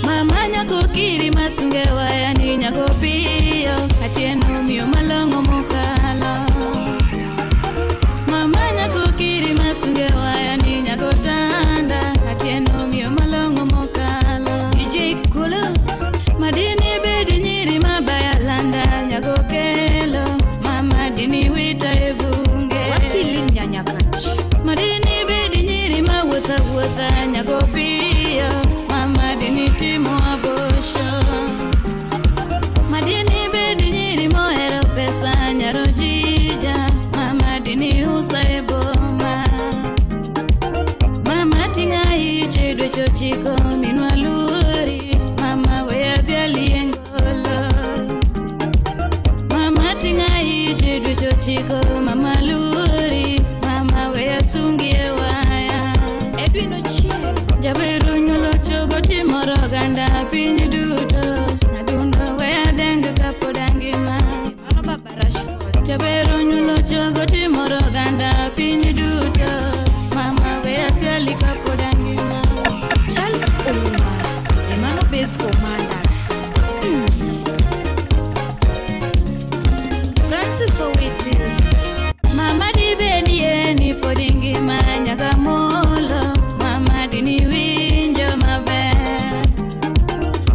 Mama nyako kiri masunge waya ni nyako piyo Atieno miyo malong'o mokalo Mama nyako kiri masunge waya ni nyako tanda Atieno miyo malong'o mokalo DJ Kulu Madini bedi nyiri mabaya landa nyako kelo Mama dini wita e bunge Wapi Lin Nyanyakach Madini bedi nyiri mawuotha wuotha nyako piyo Mama dini timo abosho Madini bedi nyiri mohero pesa nyaro jija Mama dini usa e boma Mama tinga iche dweche ochiko minwa luori Mama we adhiali e ngolo Mama tinga iche dweche ochiko mama luori Mama we asungi e waya Edwin Ochieng Jaber onyuolo chogo timoro oganda piny duto Adundo we adeng kapod angima Mano Baba Rashford Jaber onyuolo chogo timoro oganda piny duto Mama we athiali kapod angima Charles Ouma Emano Base Commander Francis Owiti Mama dibedie ni pod ingima nyaka molo Mama dini winjo maber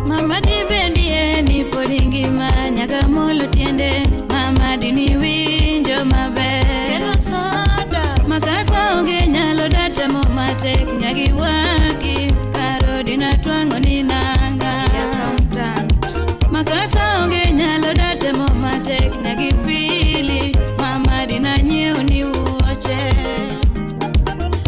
Mama dibedie ni pod ingima nyaka molo tiende Mama dini winjo maber Kelo soda Makata onge nyalo datemo matek nyagi waki Karo dina twang'o ni nanga Accountant Makata onge nyalo datemo matek nyagi fili Mama dina nyiew ni wuoche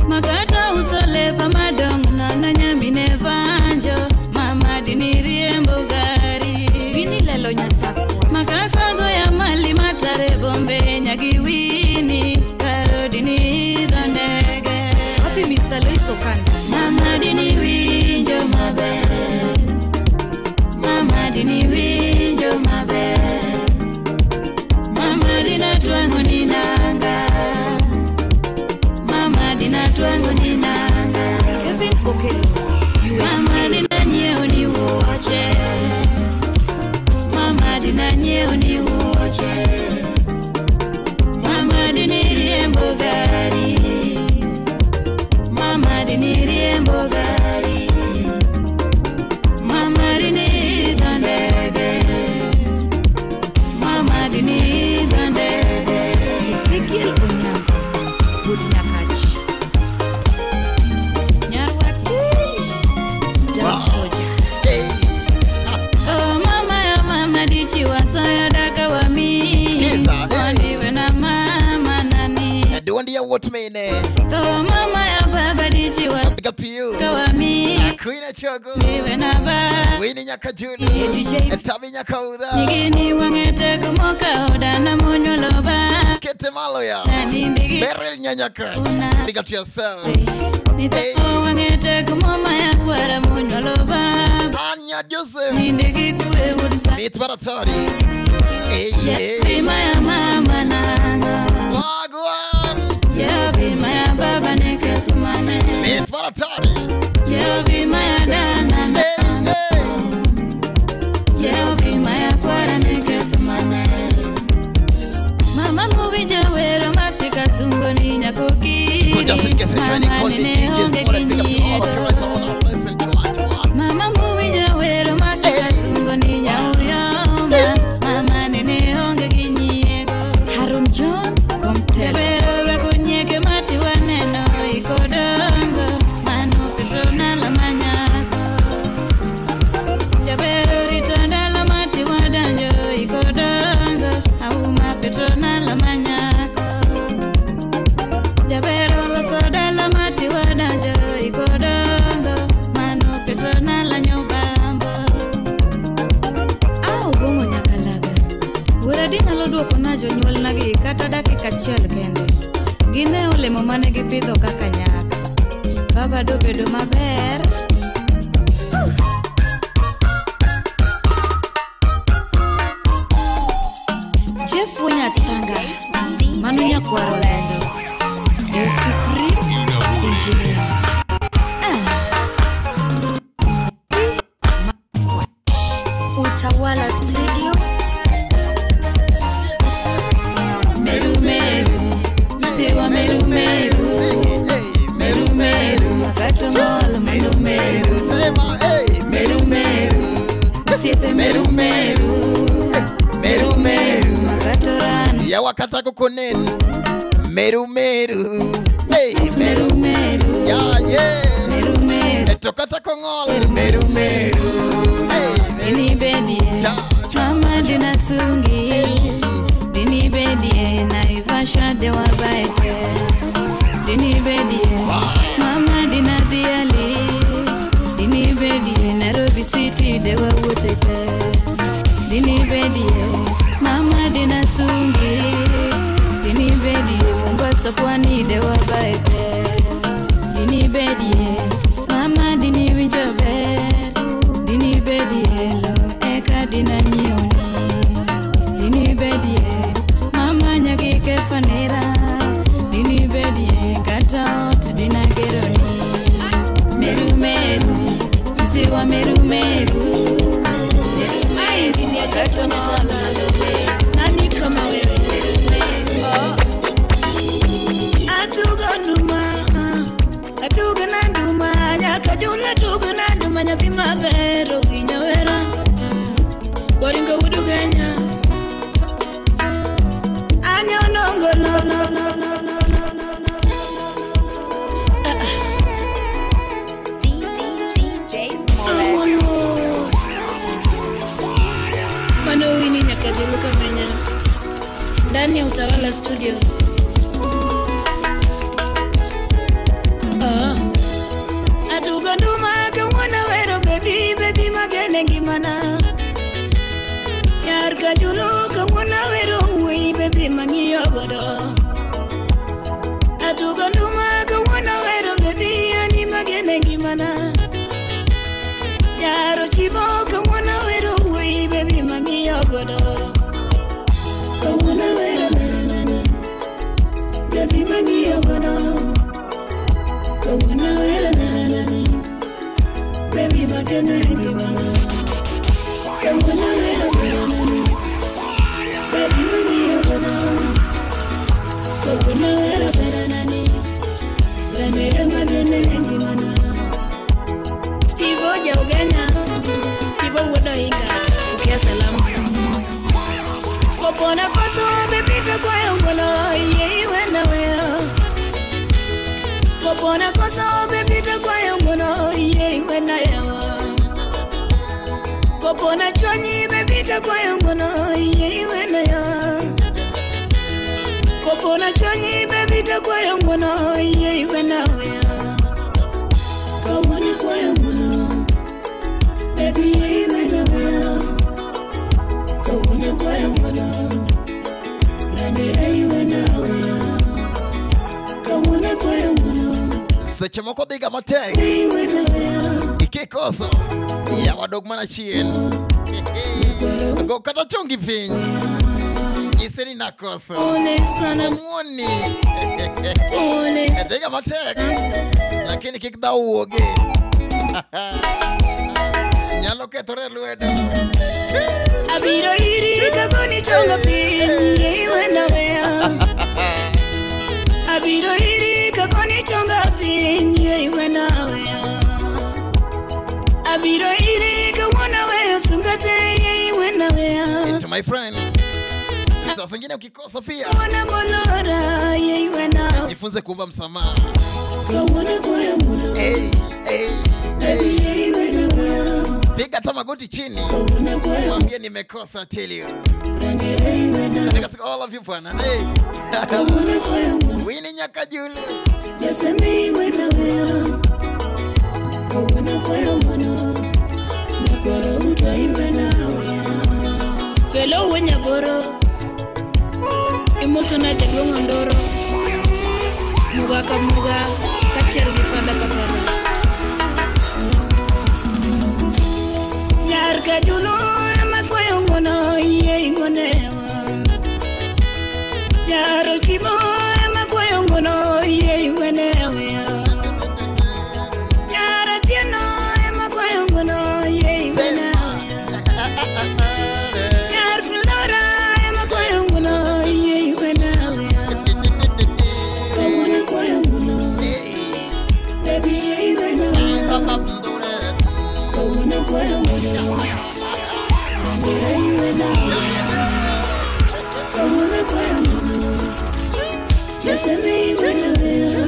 Makata uso lepa madong' nono nyamine vanjo Mama dini riembo gari Vini Lelo Nyasakwa Makata goya mali matare bombe nyagi wini Karo dini idho ndege Wapi Mr. Lois Okanda Mama dini winjo maber Mama dini winjo maber Mama dina twang'o ni nanga Mama dina twang'o ni nanga Kevin Okelo Mama USA dina nyiewo ni wuoche Mama dina nyiewo ni wuoche Mama dini riembo gari Mama dini riembo gari Mama dini idho ndege Mama dini idho ndege Ezekiel Onyango Wuod Nyakach Nyarwakili Jasoja Hey. Oh mama ya mama dichi wasoyo daka wa mi Skiza, hey. Ondiwe na mama nani Duondi ya wuot mine. Oh mama ya baba dichi Big up to you. wasoyo wa mi Queen Chogo. Ondiwe na baba Winnie Nyakajulu. DJ Tabi Nyakauda. Nyigini wang'ete kumoka odana monyuolo ba Kete Maloya. Nani ndigi Beryl Nyanyakach. Big up to yourself. Niteko wang'ete kumoma ya kwara monyuolo baba Anya Joseph. Nindigi kwe wuod sa Meet Baratari. Hey, hey. Bima ya mama nanga Wagwan. Ya bima ya dakika achiel kende. Gine olemo mane gipidho kaka nyak. Baba dobedo maber. Jeff Wunyatanga, mano nyakwar Olendo. The Supreme Engineer. Utawala Studio. Meru meru, tewa meru meru. Meru meru, makato ngol meru meru. Meru meru, osiepe meru meru. Meru meru, makato ran. Ya wakata kukonen. Meru meru, hey meru meru. Ya yeah. Meru meru, etokata kongol. Meru meru, hey. Dini bedie, mama dina sungi. Dini bedie, naivasha dewa baete. Dini bedie, mama dina diali. Dini bedie, Nairobi City dewa wutete. Dini bedie, mama dina sungi. Dini bedie, Mombasa pwani dewa baete. Dini bedie, mama dini winjobe. Dini bedie, lo eka dina nyioni. Dini bedie, mama nyagi kefanera. Dini bedie, kata ot dina geroni. Meru meru, mtiwa meru meru. Meru meru, kata ngolo. Nani kama wewe? Oh. Atugo nduma, atugo na nduma, nyaka jula tugo na nduma, nyathi maber owinjo wera. Waringo wudugenya. Anyono no no no. DJ Smollett. Mano wini nyaka julu kamenya. Ndani ya Utawala Studio. Atugo nduma kamwana wero baby baby magene ngimana. Yar kajulu kamwana wero we baby mangiyo godo. Atugo nduma kamwana wero baby ani magene ngimana. Yaro chibo kamwana wero we baby mangiyo godo. Kamwana wero na baby mangiyo godo. Kamwana wero na baby magene ngimana. Kamwana wero baby mangiyo godo. Kamwana wero na baby magene ngimana. Steve Oja Ugenya, Steve Owodo Inga, ukia salamu. Kopona koso bebito kwa yongolo, ye iwe na weo. Kopona koso bebito kwa yongolo, ye iwe na yawa. Kopona chwanyi bebito kwa yongolo, ye iwe na yawa. Kopona chwanyi bebito kwa yongolo, ye iwe na weo. Kopona kwa yongolo, baby ye iwe na weo. Kopona kwa yongolo, ranere iwe na weo. Kopona kwa yongolo, Seche moko dhiga matek. iwe na weo. Ikikoso ya wadog mana chien. Go kata chongi piny. Nyise ni nakoso. Pole sana. Muoni. Pole. Dhiga matek. Lakini kik dhao wuogi. Nyalo kethore lwedo. Abiro iri kagoni chonga piny, ye iwe na weo. Abiro iri kagoni chonga piny, ye iwe na weo. Abiro iri kawona weo sungate, ye iwe na weo. To my friends, saa zingine ukikosa pia Wana molora, ye iwe na jifunze kuomba msamaha. Kawona kwa yongolo, Hey, hey, baby hey. ye iwe na weo. Piga hata magoti chini. Kawona kwa yongolo, Mwambie nimekosa, tell you. rangere iwe na Katika all of you bwana. Hey. Kawona kwa yongolo, Winnie Nyakajulu. Jasemi iwe na weo. Kawona kwa yongolo, nyakwaro uta iwe na weo. Felo wenyaboro, Imoso Imosona jaduong' Ondoro. Muga ka muga kaachiel gi fadha ka fadha. Nyar Kajulu ema kwayo ng'wono yie ing'wonewa. Nyar Ochimo ema kwayo ng'wono yie iwenewa. Nyar Atieno ema kwayo ng'wono yie iwenewa. Nyar Flora ema kwayo ng'wono yie iwenewa. Kawuono kwayo ng'wono, baby yie iwenewa. Kawuono kwayo ng'wono, yie iwenewa. Kawuono kwayo ng'wono, Joseme iwenewa.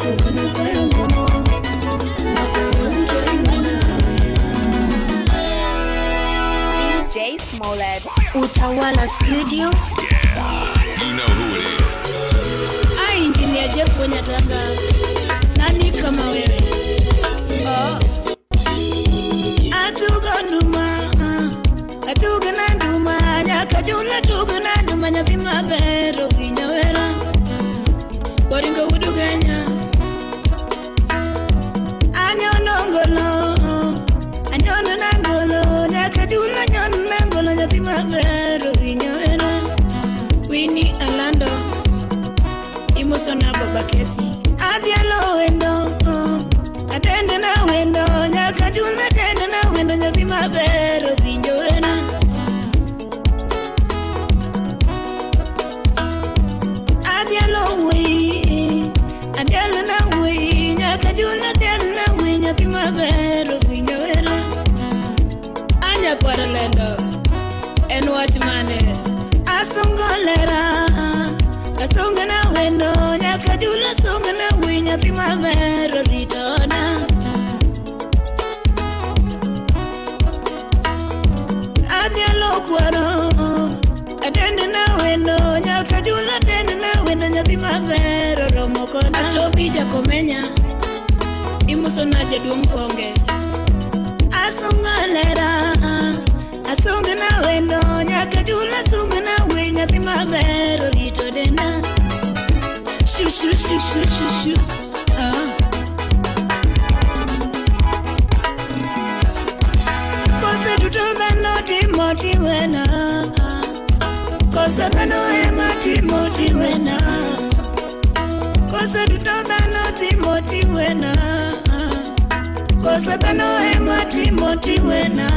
Kawuono kwayo ng'wono, DJ Smollett. Utawala Studio. You know who it is. Ai, Engineer Jeff Wanyatanga, nani kama wewe? Oh. Atugo nduma, atugo na nduma, nyaka jula tugo na nduma, nyathi maber owinjo wera. Waringo wudu Kenya. Anyono ngolo, anyono na ngolo, nyaka jula nyono na ngolo, nyathi maber owinjo wera. Winnie Alando, imosona baba Kesi. Adhialo wendo, atende na wendo, nyaka jula tende na wendo, nyathi maber owinjo wera. Adhialo wuoyi, adhialo na wuoyi, nyaka jula tende na wuoyi, nyathi maber owinjo wera. Anya kwara lendo, en wach mane? Asungo lera, asungo na wendo, nyaka jula sungo na wuoyi, nyathi maber oritona. Adhialo kwaro, atende na wendo, nyaka jula tende na wendo, nyathi maber oromo koda. Atobi Jakomenya, imosona jaduong' Konge. Asungo lera, asungo na wendo, nyaka jula sungo na wuoyi, nyathi maber orito denda. Shu shu shu shu shu shu. Ah. Kosa duto dhano timo tiwena. Kosa dhano ema timo tiwena. Kosa duto dhano timo tiwena. Kosa dhano ema timo tiwena.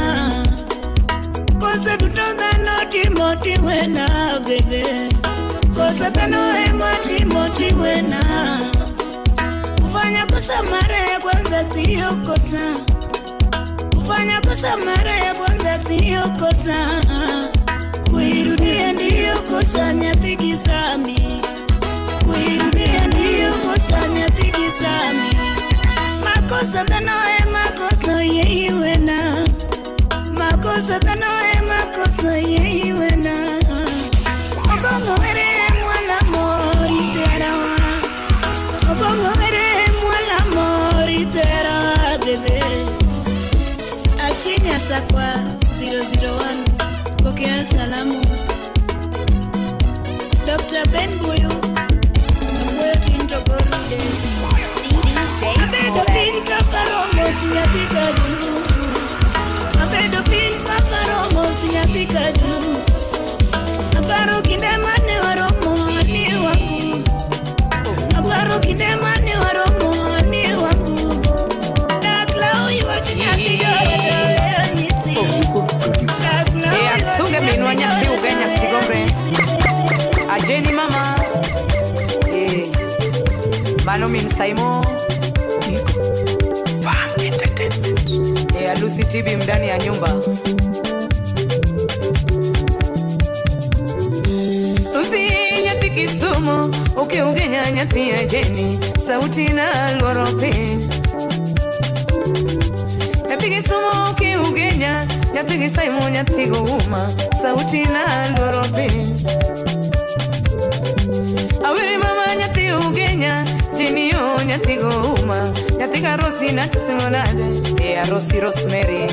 Kosa duto dhano timo tiwena, bebe. Kosa dhano ema timo tiwena. Kufanya kosa mara ya kwanza siyo kosa. Kufanya kosa mara ya kwanza siyo kosa. Kuirudia ndiyo kosa, nyathi kisami. Kuirudia ndiyo kosa, nyathi kisami. Makosa dhano e makosa ye iwena. Makosa dhano e makosa ye iwena. Obongo were mwala mori tera. Obongo were mwala mori tera, bebe. Achinya Sakwa 001, pokea salamu. Dr. Ben Buyu, Mbuyu Tinto Gorude. DJ Abedo piny Smollett. kaparo mos nyathi Kajulu. Abedo piny kaparo mos nyathi Kajulu. Aparo kinde mane waromo ani wangu. Aparo kinde mane waromo ani wangu. Dak law ywak nyathi joda nyisi. Dak law ywak Asunge minwa nyathi Ugenya sigombre. Ajeni mama. Mano min Saimo. Farm Entertainment. Alusi Tibi ndani ya nyumba. Lucy nyathi Kisumu, ukiugenya nyathi Ajeni, sauti na luoro piny. Nyathi Kisumu ukiugenya, nyathi Kisaimo nyathi Gouma, sauti na luoro piny. Awiri mama nyathi Ugenya, chini yo nyathi Gouma, nyathi Karosi na Kisimolade, Arosi Rosemary.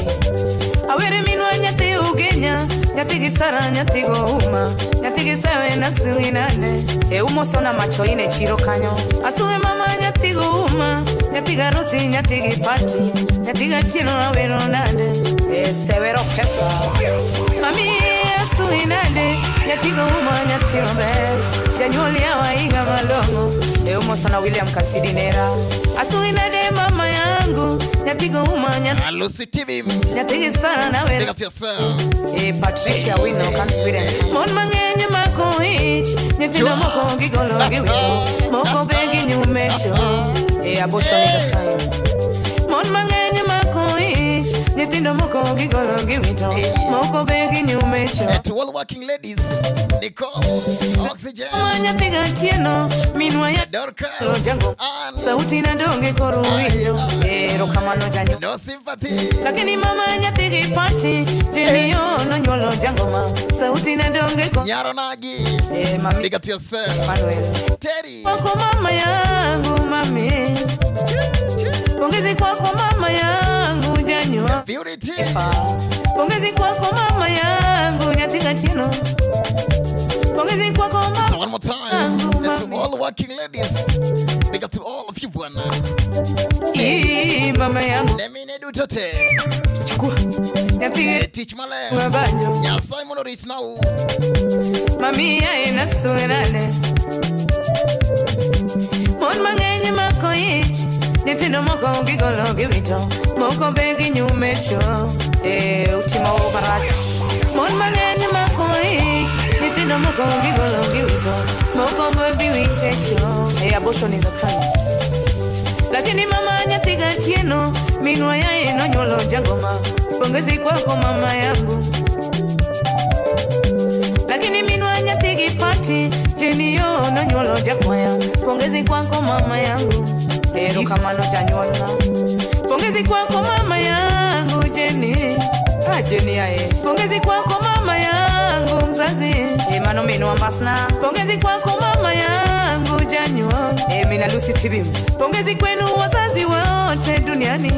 Awiri minwa nyathi Ugenya, nyathi Nyathigi Sara nyathigo uma nyathigi Sawe nasugi nade e umosona macho ine chiro kanyo asuge mama nyathigo uma nyathiga Rosi nyathigi Pati nyathiga Tieno awero nade e sewero pesa mami asugi nade nyathigo uma nyathino ber janyuol yawa higa malong'o e umosona William Kasidi nera asugi nade mama yangu nyathigo uma Lucy TV nyathigi Sara nawero. Big up to yourself. E Patricia Wino kan Sweden. Mon mang'eny mako ich, nyithindo moko gigolo giwito, moko be ginyumecho. E abortion is a crime. Mon mang'eny mako ich, nyithindo moko gigolo giwito, moko be ginyumecho. To all working ladies, Nicole, Oxygen, Nyathiga Tieno, minwa ya Dorcas, Jango, sauti na donge koro winjo. Erokamano janyo. No sympathy. Lakini mama nyathigi Pati, Jenny nonyuolo jangoma, sauti na donge ko Nyaronagi. Mami. Big up to yourself. Manuel. Terry. Kwako mama yangu mami. Pongezi kwako mama yangu janywa. Beauty. Pongezi kwako mama yangu nyathiga Tieno. Pongezi kwako mama. So one more time. To all working ladies. Big up to all of you bwana. Mama yangu. Lemine dutote. Chukua. Nyathigi Teach Male. Mabanjo. Ya Simon reach now. Mami ya inasuenane. Mon mang'eny mako ich, nyithindo moko gigolo giwito, moko be ginyumecho. Utimo marach. Mon mang'eny mako ich, nyithindo moko gigolo giwito, moko be biwitecho. Abortion is a crime. Lakini mama nyathiga Tieno, minwa yae nonyuolo jangoma, pongezi kwako mama yangu. Lakini minwa nyathigi Pati, Jenny yo nonyuolo jakwaya, pongezi kwako mama yangu. Erokamano janyuolna. Pongezi kwako mama yangu Jenny. Ah Jenny ae. Pongezi kwako mama yangu mzazi. Mano minwa masna. Pongezi kwako mama yangu janyuol. Mina Lucy TV. Pongezi kwenu wazazi wote duniani.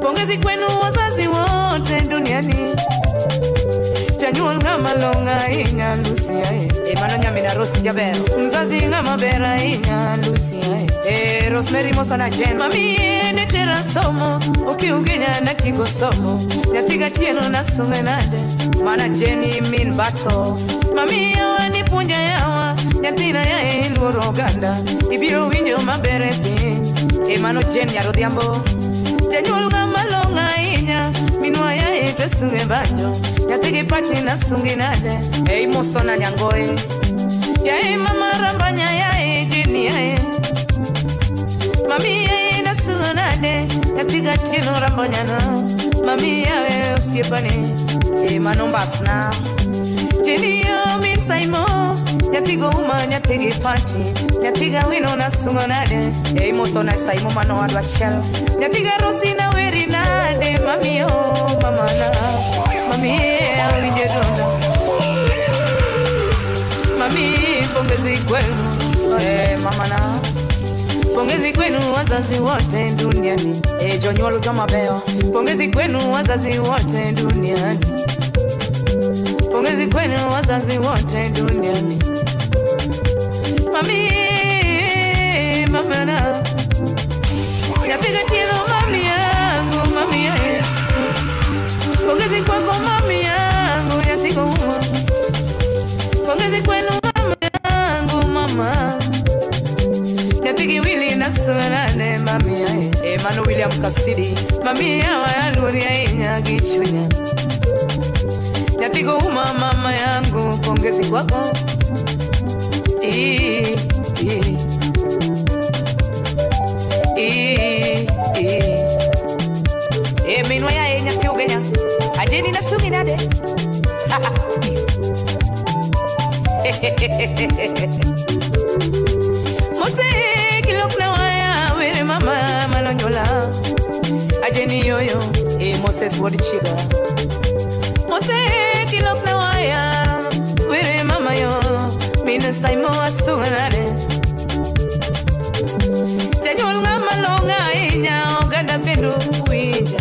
Pongezi kwenu wazazi wote duniani. Janyuol ng'ama long'o ahinya Lucy ae. Mano nyamina Rosi jaber. Mzazi ng'ama ber ahinya Lucy ae. Rosemary Mosona Jen. Mami ne tera somo, okiugenya natigo somo. Nyathiga Tieno nasume nade. Mana Jenny min battle. Mami yawa nipuonja yawa, nyathina yae iluoro oganda. Ibiro winjo maber e piny. Mano Jen Nyarodhiambo. Janyuol ng'ama long'o ahinya, minwa yae tosunge banjo. Nyathigi Pati nasungi nade. Imosona Nyangoe. Yae mama rambanya yae Jenny yae. Mami yae nasungo nade. Nyathiga Tieno rambanya no. Mami yae osiepane. Mano mbasna. Jenny yo min Saimo. Nyathigo uma nyathigi Pati. Nyathiga Wino nasungo nade. Imosona Saimo mano wadwa achiel. Nyathiga Rosi na weri nade. Mami yo mamana. Mami awinjo donda. Mami pongezi kwenu. Mama na. Pongezi kwenu wazazi wote duniani. Jonyuol joma beyo. Pongezi kwenu wazazi wote duniani. Pongezi kwenu wazazi wote duniani. Mami, mama na. Napiga Tieno mami yangu, mami yae. Pongezi kwako mami yangu, nyathigo uma. Pongezi kwenu mama yangu, mama. Nyathigi Willy nasuenane mami yae. Mano William Kasidi. Mami yawa aluori ahinya gi chunya. Nyathigo uma mama yangu, pongezi kwako. Minwa yae nyathi ugenya. Ajeni nasungi nade. Mose kilok na waya were mama malonyola. Ajeni yoyo Moses wod chiga. Mose kilok na waya were mama yo. Mina Saimo asunganade. Janyuol ng'ama long'o ahinya oganda kendo winja.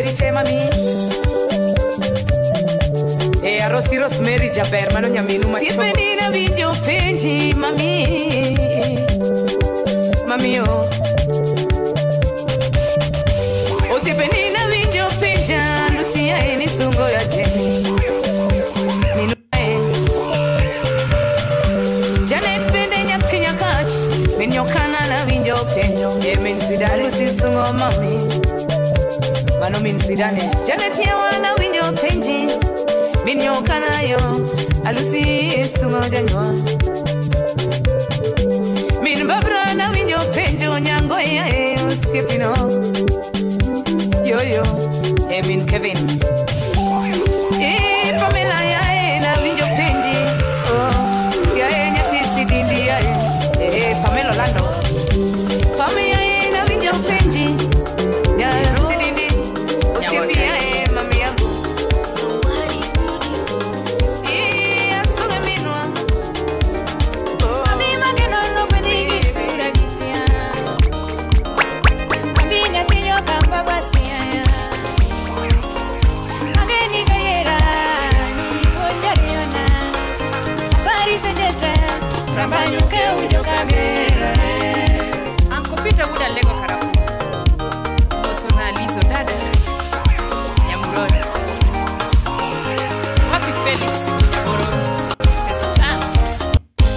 aheri te mami. E arosi Rosemary jaber mano nyaminu macho. Sipenina winjo penji mami. Mami o. Osipenina winjo penja Lucia eni sungo ya Jenny. Minu e. Janet bende nyathi nyakach. Min yokana na winjo penjo. E min sida Lucy sungo mami. Mano min sidane. Janet yawana winjo penji. Min yokana yo Alusi sungo janywa. Min babra na winjo penjo nyango ya e osiepino. Yo yo, e min Kevin. E Pamela ya e na winjo penji. Oh, ya e nyathi sidindi ya e. E Pamela Orlando. Pamela ya e na winjo penji. Ya sidindi. Osiepi ya e mami yangu. E asunge minwa. Oh. Abi mageno no bedi sura gitia. Abi nyathi yo kamba basia. Mageni gayera ni onjariona. Habari sejeta rambanyuke ujo kagera. Anko Peter Wuda Lego Karabu. Osona Lizo Dada. Nyamurori. Happy Felix Oro. Pesa.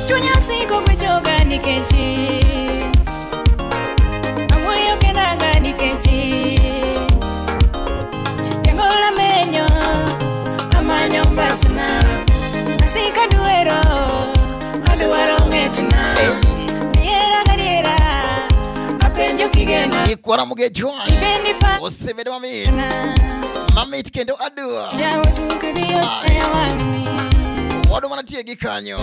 Chunya siko kwechoga nikechi. Amuyo kendaga nikechi. Tengola menyo amanyo mbasna. Asika duero aduaro ngetna. Niera gadiera apenjo kigena. Ikwara muge joy. Ibendi pa Osebedo mamit. Mamit kendo adua. Jaotu kidhiyo wang'ni. Wado mantie gi kanyo.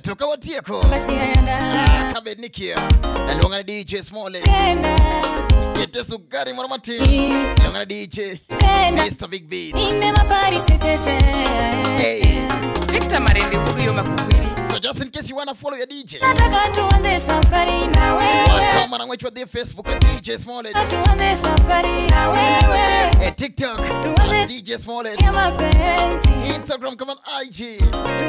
To ka watieko. Basi ayanda. Kabed nikia. Luonga ni DJ Smollett. Kenda. Kete sukari moro matin. Luonga ni DJ Kenda. Mr. Big Beats. Ine mapari setete. Hey. Victor Marende huyo makukwili. So just in case you wanna follow your DJ. Nataka tuanze safari na wewe. Kama na mwetu wa Facebook at DJ Smollett. Tuanze safari na wewe. TikTok Tuanze at DJ Smollett. ya mapenzi. Instagram kama IG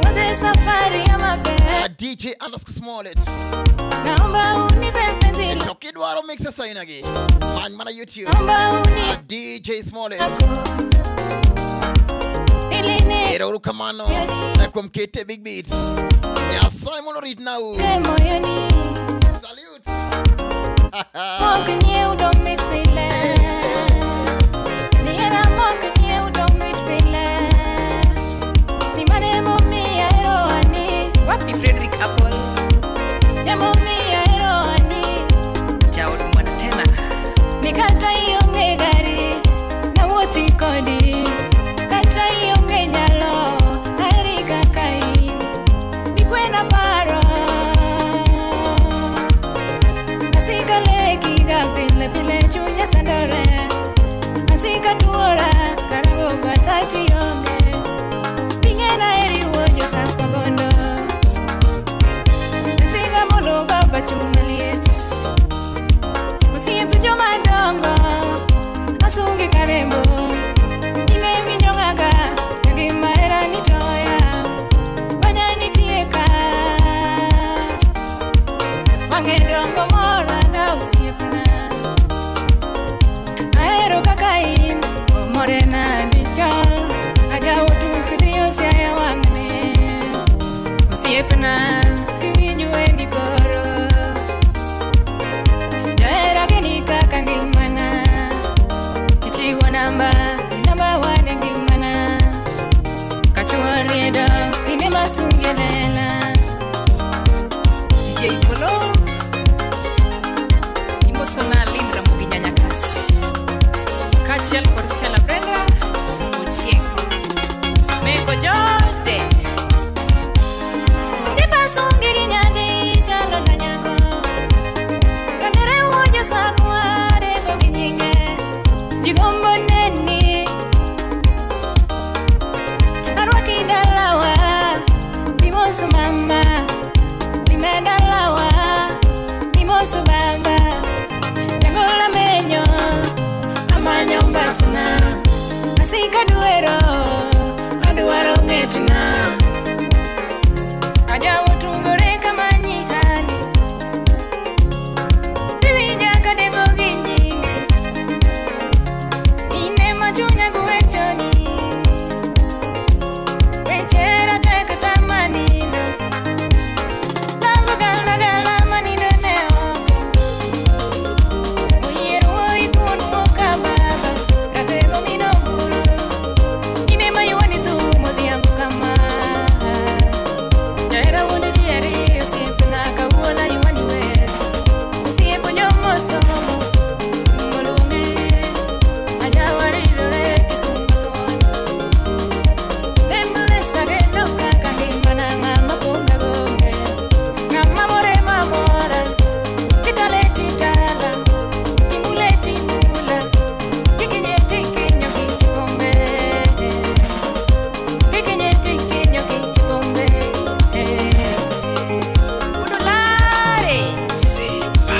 Tuanze safari ya mapenzi. at DJ underscore Smollett. Naomba unipe penzi. Tokidwaro mixer sainagi. Man mana YouTube Naomba unipe at DJ Smollett. Ilini Ero kamano. Kuom kete Big Beats. Nyasaye mondo ritnau. moyoni. Salute. Mok nyiew dong mit pile. Niera mok nyiew dong mit pile. Ni mane momiya ero ani. Wapi Frederick Apple. Ya momiya ero ani. Jaod mwana tena. Ni kata ionge gari nawuothi kodi. Kata ionge nyalo aheri kaka in. Bikwena paro. Asika leki ga pile pile chunya sandore. Asika tuora karango batati onge. Bingena eri wuonjo sakwa bondo. Nithiga molo baba chuma liet. Osiepe jomadongo asungi karembo. Ine minyong'aga ngima hera nitoya. Wanya nitieka. Wang'e dongo mora ga osiepna. Ahero kaka in omorena dichal. Ajawo tuk dhi osiaya wang'ni. Osiepna kiwinj wendi koro. Jahera geni kaka ngimana. Ichiwo namba, namba wan e ngimana. Kachuo riedo, ine masunge lela. DJ Polo. Imosona Lindra Muginyanya Kach. Kaachiel kod Stella Brenda Ochieng. Meko jode. Osiepa sungi gi nyadi chalo na nyako. Kanere wuonjo sakwa rego gi nyinge. Jigombo neni. Arwaki dalawa. Imoso mama. Lime dalawa. Imoso baba. Jangola menyo. Amanyo mbasna. Asika duero adwaro ng'etna Ajawo tugore kama nyihani Iwinja kadego gi nyinge Ine machunya gwechoni Wechera tek tamanino Lango gala gala manino ne oko Oyier wuoyi thuon wuok ka baba Ratego mino buru Ine maywani thum odhiambo kama Jahera wuond ji ariyo osiepna kawuono aywani wer Osiepo nyomo somo moluonge Ajawa ridore Kisumu thuon Nameless ageno kaka ngimana ng'ama ponda gonge Ng'ama more mamora Kitale titala Kimule timula Kikinye tikinyo kichikombe Kikinye tikinyo kichikombe Udulare Simba.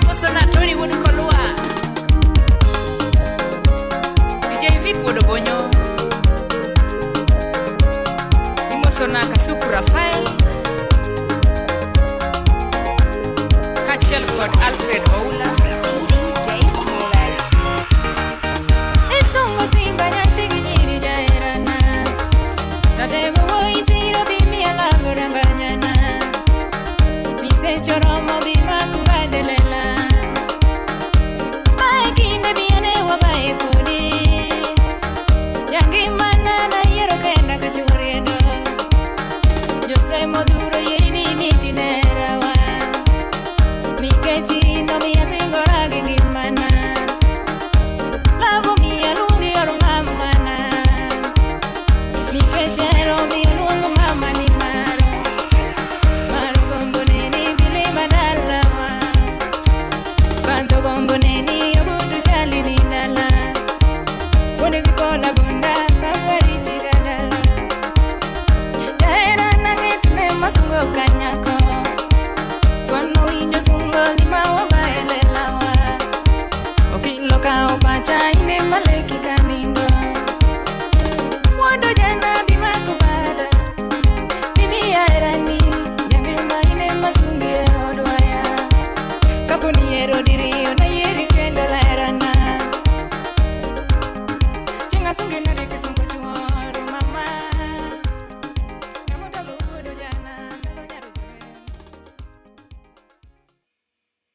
Imosona Tony wuod Kolwa DJ Vic wuod Obonyo Imosona Kasuku Rafael kaachiel kod Alfred Oula DJ Smollett. Isongo simba nyathi gi nyiri jaherana Ratego wuoyi siro bi miya lago rambanyana Nisechoromo bi